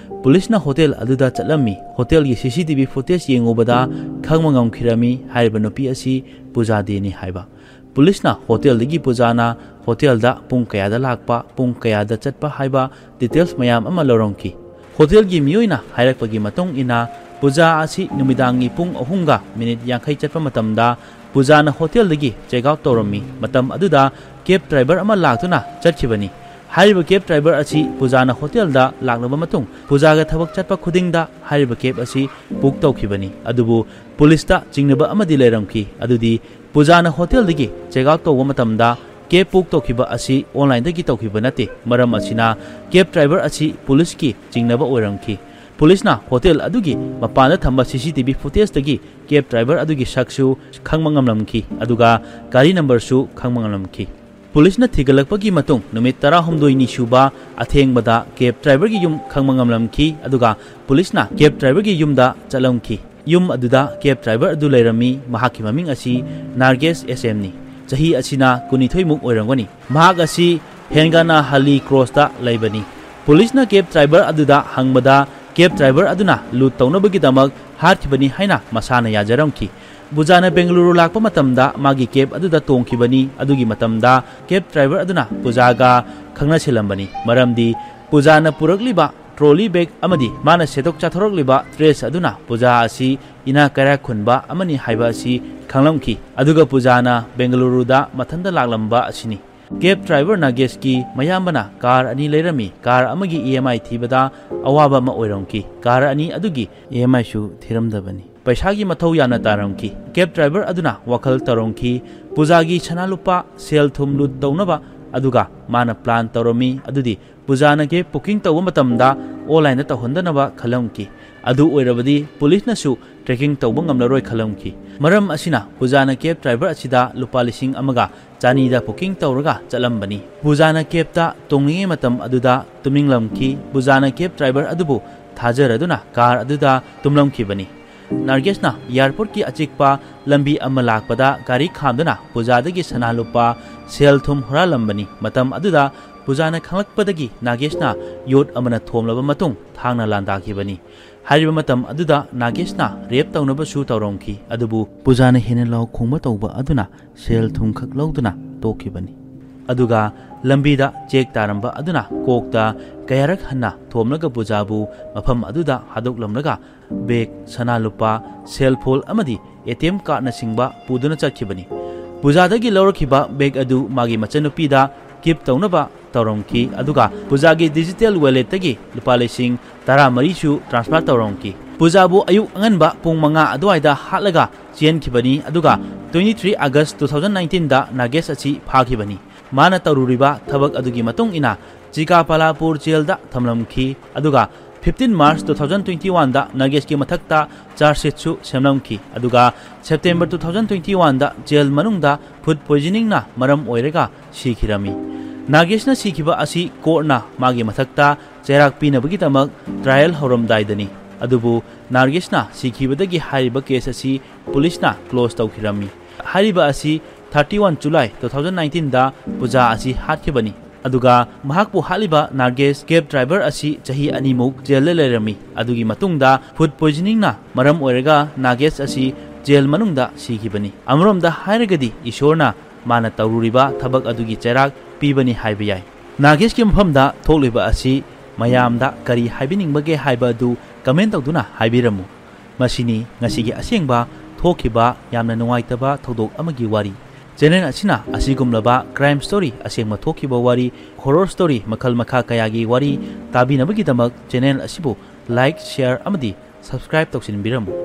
ꯄꯨꯂꯤꯁꯅ ꯍꯣꯇꯦꯜ ꯑꯗꯨꯗ ꯆꯠꯂꯝꯃꯤ꯫ ꯍꯣꯇꯦꯜꯒꯤ ꯁꯤ ꯁꯤ ꯇꯤ ꯚꯤ ꯐꯨꯇꯦꯖ ꯌꯦꯡꯉꯨꯕꯗ ꯈꯪꯕ ꯉꯝꯈꯤꯔꯝꯃꯤ ꯍꯥꯏꯔꯤꯕ ꯅꯨꯄꯤ ꯑꯁꯤ ꯄꯨꯖꯥ ꯗꯦꯅꯤ ꯍꯥꯏꯕ꯫ ꯄꯨꯂꯤꯁꯅ ꯍꯣꯇꯦꯜꯗꯒꯤ ꯄꯨꯖꯥꯅ ꯍꯣꯇꯦꯜꯗ ꯄꯨꯡ ꯀꯌꯥꯗ ꯂꯥꯛꯄ, ꯄꯨꯡ ꯀꯌꯥꯗ ꯆꯠꯄ ꯍꯥꯏꯕ ꯗꯤꯇꯦꯜꯁ ꯃꯌꯥꯝ ꯑꯃ ꯂꯧꯔꯝꯈꯤ꯫ ꯍꯣꯇꯦꯜꯒꯤ ꯃꯤꯑꯣꯏꯅ ꯍꯥꯏꯔꯛꯄꯒꯤ ꯃꯇꯨꯡ ꯏꯟꯅ, ꯄꯨꯖꯥ ꯑꯁꯤ ꯅꯨꯃꯤꯗꯥꯡꯒꯤ ꯄꯨꯡ ꯑꯍꯨꯝꯒ ꯃꯤꯅꯤꯠ ꯌꯥꯡꯈꯩ ꯆꯠꯄ ꯃꯇꯝꯗ ꯄꯨꯖꯥꯅ ꯍꯣꯇꯦꯜꯗꯒꯤ ꯆꯦꯛ ꯑꯥꯎꯠ ꯇꯧꯔꯝꯃꯤ꯫ ꯃꯇꯝ ꯑꯗꯨꯗ ꯀꯦꯕ ꯗ꯭ꯔꯥꯏꯚꯔ ꯑꯃ ꯂꯥꯛꯇꯨꯅ ꯆꯠꯈꯤꯕꯅꯤ꯫ ꯍꯥꯏꯔꯤꯕ cab driver ꯑꯁꯤ ꯄꯨꯖꯥꯅ ꯍꯣꯇꯦꯜꯗ ꯂꯥꯛꯂꯕ ꯃꯇꯨꯡ ꯄꯨꯖꯥꯒ ꯊꯕꯛ ꯆꯠꯄ ꯈꯨꯗꯤꯡꯗ ꯍꯥꯏꯔꯤꯕ cab ꯑꯁꯤ book ꯇꯧꯈꯤꯕꯅꯤ꯫ ꯑꯗꯨꯕꯨ ꯄꯨꯂꯤꯁꯇ ꯆꯤꯡꯅꯕ ꯑꯃꯗꯤ ꯂꯩꯔꯝꯈꯤ꯫ ꯑꯗꯨꯗꯤ ꯄꯨꯖꯥꯅ ꯍꯣꯇꯦꯜꯗꯒꯤ check out ꯇꯧꯕ ꯃꯇꯝꯗ cab book ꯇꯧꯈꯤꯕ ꯑꯁꯤ onlineꯗꯒꯤ ꯇꯧꯈꯤꯕ ꯅꯠꯇꯦ꯫ ꯃꯔꯝ ꯑꯁꯤꯅ cab driver ꯑꯁꯤ ꯄꯨꯂꯤꯁꯀꯤ ꯆꯤꯡꯅꯕ ꯑꯣꯏꯔꯝꯈꯤ꯫ ꯄꯨꯂꯤꯁꯅ ꯍꯣꯇꯦꯜ ꯑꯗꯨꯒꯤ ꯃꯄꯥꯟꯗ ꯊꯝꯕ CCTV footageꯇꯒꯤ cab driver ꯑꯗꯨꯒꯤ ꯁꯛꯁꯨ ꯈꯪꯕ ꯉꯝꯂꯝꯈꯤ, ꯑꯗꯨꯒ ꯒꯥꯔꯤ numberꯁꯨ ꯈꯪꯕ ꯉꯝꯂꯝꯈꯤ꯫ ꯄꯨꯂꯤꯁꯅ ꯊꯤꯒꯠꯂꯛꯄꯒꯤ ꯃꯇꯨꯡ ꯅꯨꯃꯤꯠ ꯇꯔꯥꯍꯨꯝꯗꯣꯏꯅꯤ ꯁꯨꯕ ꯑꯊꯦꯡꯕꯗ cab driverꯒꯤ ꯌꯨꯝ ꯈꯪꯕ ꯉꯝꯂꯝꯈꯤ, ꯑꯗꯨꯒ ꯄꯨꯂꯤꯁꯅ cab driverꯒꯤ ꯌꯨꯝꯗ ꯆꯠꯂꯝꯈꯤ꯫ ꯌꯨꯝ ꯑꯗꯨꯗ cab driver ꯑꯗꯨ ꯂꯩꯔꯝꯃꯤ꯫ ꯃꯍꯥꯛꯀꯤ ꯃꯃꯤꯡ ꯑꯁꯤ ꯅꯥꯔꯒꯦꯁ S Mꯅꯤ꯫ ꯆꯍꯤ ꯑꯁꯤꯅ ꯀꯨꯟꯅꯤꯊꯣꯏꯃꯨꯛ ꯑꯣꯏꯔꯝꯒꯅꯤ꯫ ꯃꯍꯥꯛ ꯑꯁꯤ ꯍꯦꯟꯒꯥꯅꯥꯍꯜꯂꯤ crossꯇ ꯂꯩꯕꯅꯤ꯫ ꯄꯨꯂꯤꯁꯅ cab driver ꯑꯗꯨꯗ ꯍꯪꯕꯗ, cab driver ꯑꯗꯨꯅ loot ꯇꯧꯅꯕꯒꯤꯗꯃꯛ ꯍꯥꯠꯈꯤꯕꯅꯤ ꯍꯥꯏꯅ ꯃꯁꯥꯅ ꯌꯥꯖꯔꯝꯈꯤ꯫ ꯄꯨꯖꯥꯅ ꯕꯦꯡꯒꯂꯨꯔꯨ ꯂꯥꯛꯄ ꯃꯇꯝꯗ ꯃꯥꯒꯤ cab ꯑꯗꯨꯗ ꯇꯣꯡꯈꯤꯕꯅꯤ꯫ ꯑꯗꯨꯒꯤ ꯃꯇꯝꯗ cab driver ꯑꯗꯨꯅ ꯄꯨꯖꯥꯒ ꯈꯪꯅꯁꯤꯜꯂꯝꯕꯅꯤ, ꯃꯔꯝꯗꯤ ꯄꯨꯖꯥꯅ ꯄꯨꯔꯛꯂꯤꯕ trolley bag ꯑꯃꯗꯤ ꯃꯥꯅ ꯁꯦꯠꯇꯣꯛ ꯆꯥꯊꯣꯔꯛꯂꯤꯕ dress ꯑꯗꯨꯅ ꯄꯨꯖꯥ ꯑꯁꯤ ꯏꯅꯥꯛ ꯀꯩꯔꯥꯛ ꯈꯨꯟꯕ ꯑꯃꯅꯤ ꯍꯥꯏꯕ ꯑꯁꯤ ꯈꯪꯂꯝꯈꯤ꯫ ꯑꯗꯨꯒ ꯄꯨꯖꯥꯅ ꯕꯦꯡꯒꯂꯨꯔꯨꯗ ꯃꯊꯟꯇ ꯂꯥꯛꯂꯝꯕ ꯑꯁꯤꯅꯤ꯫ Cab driver ꯅꯥꯒꯦꯁꯀꯤ ꯃꯌꯥꯝꯕꯅ car ꯑꯅꯤ ꯂꯩꯔꯝꯃꯤ꯫ Car ꯑꯃꯒꯤ EMI ꯊꯤꯕꯗ ꯑꯋꯥꯕ ꯑꯃ ꯑꯣꯏꯔꯝꯈꯤ꯫ Car ꯑꯅꯤ ꯑꯗꯨꯒꯤ EMIꯁꯨ ꯊꯤꯔꯝꯗꯕꯅꯤ꯫ ꯄꯩꯁꯥꯒꯤ ꯃꯊꯧ ꯌꯥꯝꯅ ꯇꯥꯔꯝꯈꯤ꯫ Cab driver ꯑꯗꯨꯅ ꯋꯥꯈꯜ ꯇꯧꯔꯝꯈꯤ, ꯄꯨꯖꯥꯒꯤ ꯁꯅꯥ ꯂꯨꯄꯥ, ꯁꯦꯜ ꯊꯨꯝ loot ꯇꯧꯅꯕ ꯑꯗꯨꯒ ꯃꯥꯅ plan ꯇꯧꯔꯝꯃꯤ ꯑꯗꯨꯗꯤ ꯄꯨꯖꯥꯅ cab booking ꯇꯧꯕ ꯃꯇꯝꯗ onlineꯗ ꯇꯧꯍꯟꯗꯅꯕ ꯈꯜꯂꯝꯈꯤ꯫ ꯑꯗꯨ ꯑꯣꯏꯔꯕꯗꯤ ꯄꯨꯂꯤꯁꯅꯁꯨ tracking ꯇꯧꯕ ꯉꯝꯂꯔꯣꯏ ꯈꯜꯂꯝꯈꯤ꯫ ꯃꯔꯝ ꯑꯁꯤꯅ ꯄꯨꯖꯥꯅ cab driver ꯑꯁꯤꯗ ꯂꯨꯄꯥ ꯂꯤꯁꯤꯡ ꯑꯃꯒ ꯆꯅꯤꯗ booking ꯇꯧꯔꯒ ꯆꯠꯂꯝꯕꯅꯤ꯫ ꯄꯨꯖꯥꯅ cabꯇ ꯇꯣꯡꯂꯤꯉꯩ ꯃꯇꯝ ꯑꯗꯨꯗ ꯇꯨꯝꯅꯤꯡꯂꯝꯈꯤ꯫ ꯄꯨꯖꯥꯅ cab driver ꯑꯗꯨꯕꯨ ꯊꯥꯖꯔꯗꯨꯅ car ꯑꯗꯨꯗ ꯇꯨꯝꯂꯝꯈꯤꯕꯅꯤ꯫ ꯅꯥꯔꯒꯦꯁꯅ airportꯀꯤ ꯑꯆꯤꯛꯄ ꯂꯝꯕꯤ ꯑꯃ ꯂꯥꯛꯄꯗ ꯒꯥꯔꯤ ꯈꯥꯝꯗꯨꯅ ꯄꯨꯖꯥꯗꯒꯤ ꯁꯅꯥ ꯂꯨꯄꯥ, ꯁꯦꯜ ꯊꯨꯝ ꯍꯨꯔꯥꯜꯂꯝꯕꯅꯤ꯫ ꯃꯇꯝ ꯑꯗꯨꯗ ꯄꯨꯖꯥꯅ ꯈꯪꯂꯛꯄꯗꯒꯤ ꯅꯥꯒꯦꯁꯅ ꯌꯣꯠ ꯑꯃꯅ ꯊꯣꯝꯂꯕ ꯃꯇꯨꯡ ꯊꯥꯡꯅ ꯂꯥꯟꯗꯥꯈꯤꯕꯅꯤ꯫ ꯍꯥꯏꯔꯤꯕ ꯃꯇꯝ ꯑꯗꯨꯗ ꯅꯥꯒꯦꯁꯅ rape ꯇꯧꯅꯕꯁꯨ ꯇꯧꯔꯝꯈꯤ, ꯑꯗꯨꯕꯨ ꯄꯨꯖꯥꯅ ꯍꯦꯟꯅ ꯂꯥꯎ ꯈꯣꯡꯕ ꯇꯧꯕ ꯑꯗꯨꯅ ꯁꯦꯜ ꯊꯨꯝ ꯈꯛ ꯂꯧꯗꯨꯅ ꯇꯣꯛꯈꯤꯕꯅꯤ꯫ ꯑꯗꯨꯒ ꯂꯝꯕꯤꯗ ꯆꯦꯛ ꯇꯥꯔꯝꯕ ꯑꯗꯨꯅ ꯀꯣꯛꯇ ꯀꯌꯥꯔꯛ ꯍꯟꯅ ꯊꯣꯝꯂꯒ ꯄꯨꯖꯥꯕꯨ ꯃꯐꯝ ꯑꯗꯨꯗ ꯍꯥꯗꯣꯛꯂꯝꯂꯒ bag, ꯁꯅꯥ ꯂꯨꯄꯥ, cell phone ꯑꯃꯗꯤ ATM cardꯅꯆꯤꯡꯕ ꯄꯨꯗꯨꯅ ꯆꯠꯈꯤꯕꯅꯤ꯫ ꯄꯨꯖꯥꯗꯒꯤ ꯂꯧꯔꯛꯈꯤꯕ bag ꯑꯗꯨ ꯃꯥꯒꯤ ꯃꯆꯟꯅꯨꯄꯤꯗ keep ꯇꯧꯅꯕ ꯇꯧꯔꯝꯈꯤ, ꯑꯗꯨꯒ ꯄꯨꯖꯥꯒꯤ digital walletꯇꯒꯤ ꯂꯨꯄꯥ ꯂꯤꯁꯤꯡ ꯇꯔꯥꯃꯔꯤꯁꯨ transfer ꯇꯧꯔꯝꯈꯤ꯫ ꯄꯨꯖꯥꯕꯨ ꯑꯌꯨꯛ ꯑꯉꯟꯕ ꯄꯨꯡ ꯃꯉꯥ ꯑꯗꯨꯋꯥꯏꯗ ꯍꯥꯠꯂꯒ ꯆꯦꯟꯈꯤꯕꯅꯤ, ꯑꯗꯨꯒ twenty three August two thousand nineteenꯗ ꯅꯥꯒꯦꯁ ꯑꯁꯤ ꯐꯥꯈꯤꯕꯅꯤ꯫ ꯃꯥꯅ ꯇꯧꯔꯨꯔꯤꯕ ꯊꯕꯛ ꯑꯗꯨꯒꯤ ꯃꯇꯨꯡ ꯏꯟꯅ ꯆꯤꯀꯥꯄꯥꯂꯥꯄꯨꯔ ꯖꯦꯜꯗ ꯊꯝꯂꯝꯈꯤ, ꯑꯗꯨꯒ fifteen March two thousand twenty oneꯗ ꯅꯥꯒꯦꯁꯀꯤ ꯃꯊꯛꯇ charge sheetꯁꯨ ꯁꯦꯝꯂꯝꯈꯤ, ꯑꯗꯨꯒ September two thousand twenty oneꯗ ꯖꯦꯜ ꯃꯅꯨꯡꯗ food poisoningꯅ ꯃꯔꯝ ꯑꯣꯏꯔꯒ ꯁꯤꯈꯤꯔꯝꯃꯤ꯫ ꯅꯥꯒꯦꯁꯅ ꯁꯤꯈꯤꯕ ꯑꯁꯤ courtꯅ ꯃꯥꯒꯤ ꯃꯊꯛꯇ ꯆꯩꯔꯥꯛ ꯄꯤꯅꯕꯒꯤꯗꯃꯛ trial ꯍꯧꯔꯝꯗꯥꯏꯗꯅꯤ꯫ ꯑꯗꯨꯕꯨ ꯅꯥꯔꯒꯦꯁꯅ ꯁꯤꯈꯤꯕꯗꯒꯤ ꯍꯥꯏꯔꯤꯕ case ꯑꯁꯤ ꯄꯨꯂꯤꯁꯅ close ꯇꯧꯈꯤꯔꯝꯃꯤ꯫ ꯍꯥꯏꯔꯤꯕ ꯑꯁꯤ thirty one July two thousand nineteenꯗ ꯄꯨꯖꯥ ꯑꯁꯤ ꯍꯥꯠꯈꯤꯕꯅꯤ꯫ ꯑꯗꯨꯒ ꯃꯍꯥꯛꯄꯨ ꯍꯥꯠꯂꯤꯕ ꯅꯥꯔꯒꯦꯁ cab driver ꯑꯁꯤ ꯆꯍꯤ ꯑꯅꯤꯃꯨꯛ ꯖꯦꯜꯗ ꯂꯩꯔꯝꯃꯤ꯫ ꯑꯗꯨꯒꯤ ꯃꯇꯨꯡꯗ food poisoningꯅ ꯃꯔꯝ ꯑꯣꯏꯔꯒ ꯅꯥꯒꯦꯁ ꯑꯁꯤ ꯖꯦꯜ ꯃꯅꯨꯡꯗ ꯁꯤꯈꯤꯕꯅꯤ꯫ ꯑꯃꯔꯣꯝꯗ ꯍꯥꯏꯔꯒꯗꯤ ꯏꯁꯣꯔꯅ ꯃꯥꯅ ꯇꯧꯔꯨꯔꯤꯕ ꯊꯕꯛ ꯑꯗꯨꯒꯤ ꯆꯩꯔꯥꯛ ꯄꯤꯕꯅꯤ ꯍꯥꯏꯕ ꯌꯥꯏ꯫ ꯅꯥꯒꯦꯁꯀꯤ ꯃꯐꯝꯗ ꯊꯣꯛꯂꯤꯕ ꯑꯁꯤ ꯃꯌꯥꯝꯗ ꯀꯔꯤ ꯍꯥꯏꯕꯤꯅꯤꯡꯕꯒꯦ ꯍꯥꯏꯕ ꯑꯗꯨ comment ꯇꯧꯗꯨꯅ ꯍꯥꯏꯕꯤꯔꯝꯃꯨ꯫ ꯃꯁꯤꯅꯤ ꯉꯁꯤꯒꯤ ꯑꯁꯦꯡꯕ ꯊꯣꯛꯈꯤꯕ ꯌꯥꯝꯅ ꯅꯨꯡꯉꯥꯏꯇꯕ ꯊꯧꯗꯣꯛ ꯑꯃꯒꯤ ꯋꯥꯔꯤ꯫ Channel ꯑꯁꯤꯅ ꯑꯁꯤꯒꯨꯝꯂꯕ crime story, ꯑꯁꯦꯡꯕ ꯊꯣꯛꯈꯤꯕ ꯋꯥꯔꯤ, horror story ꯃꯈꯜ ꯃꯈꯥ ꯀꯌꯥꯒꯤ ꯋꯥꯔꯤ ꯇꯥꯕꯤꯅꯕꯒꯤꯗꯃꯛ channel ꯑꯁꯤꯕꯨ like, share ꯑꯃꯗꯤ subscribe ꯇꯧꯁꯤꯟꯕꯤꯔꯝꯃꯨ꯫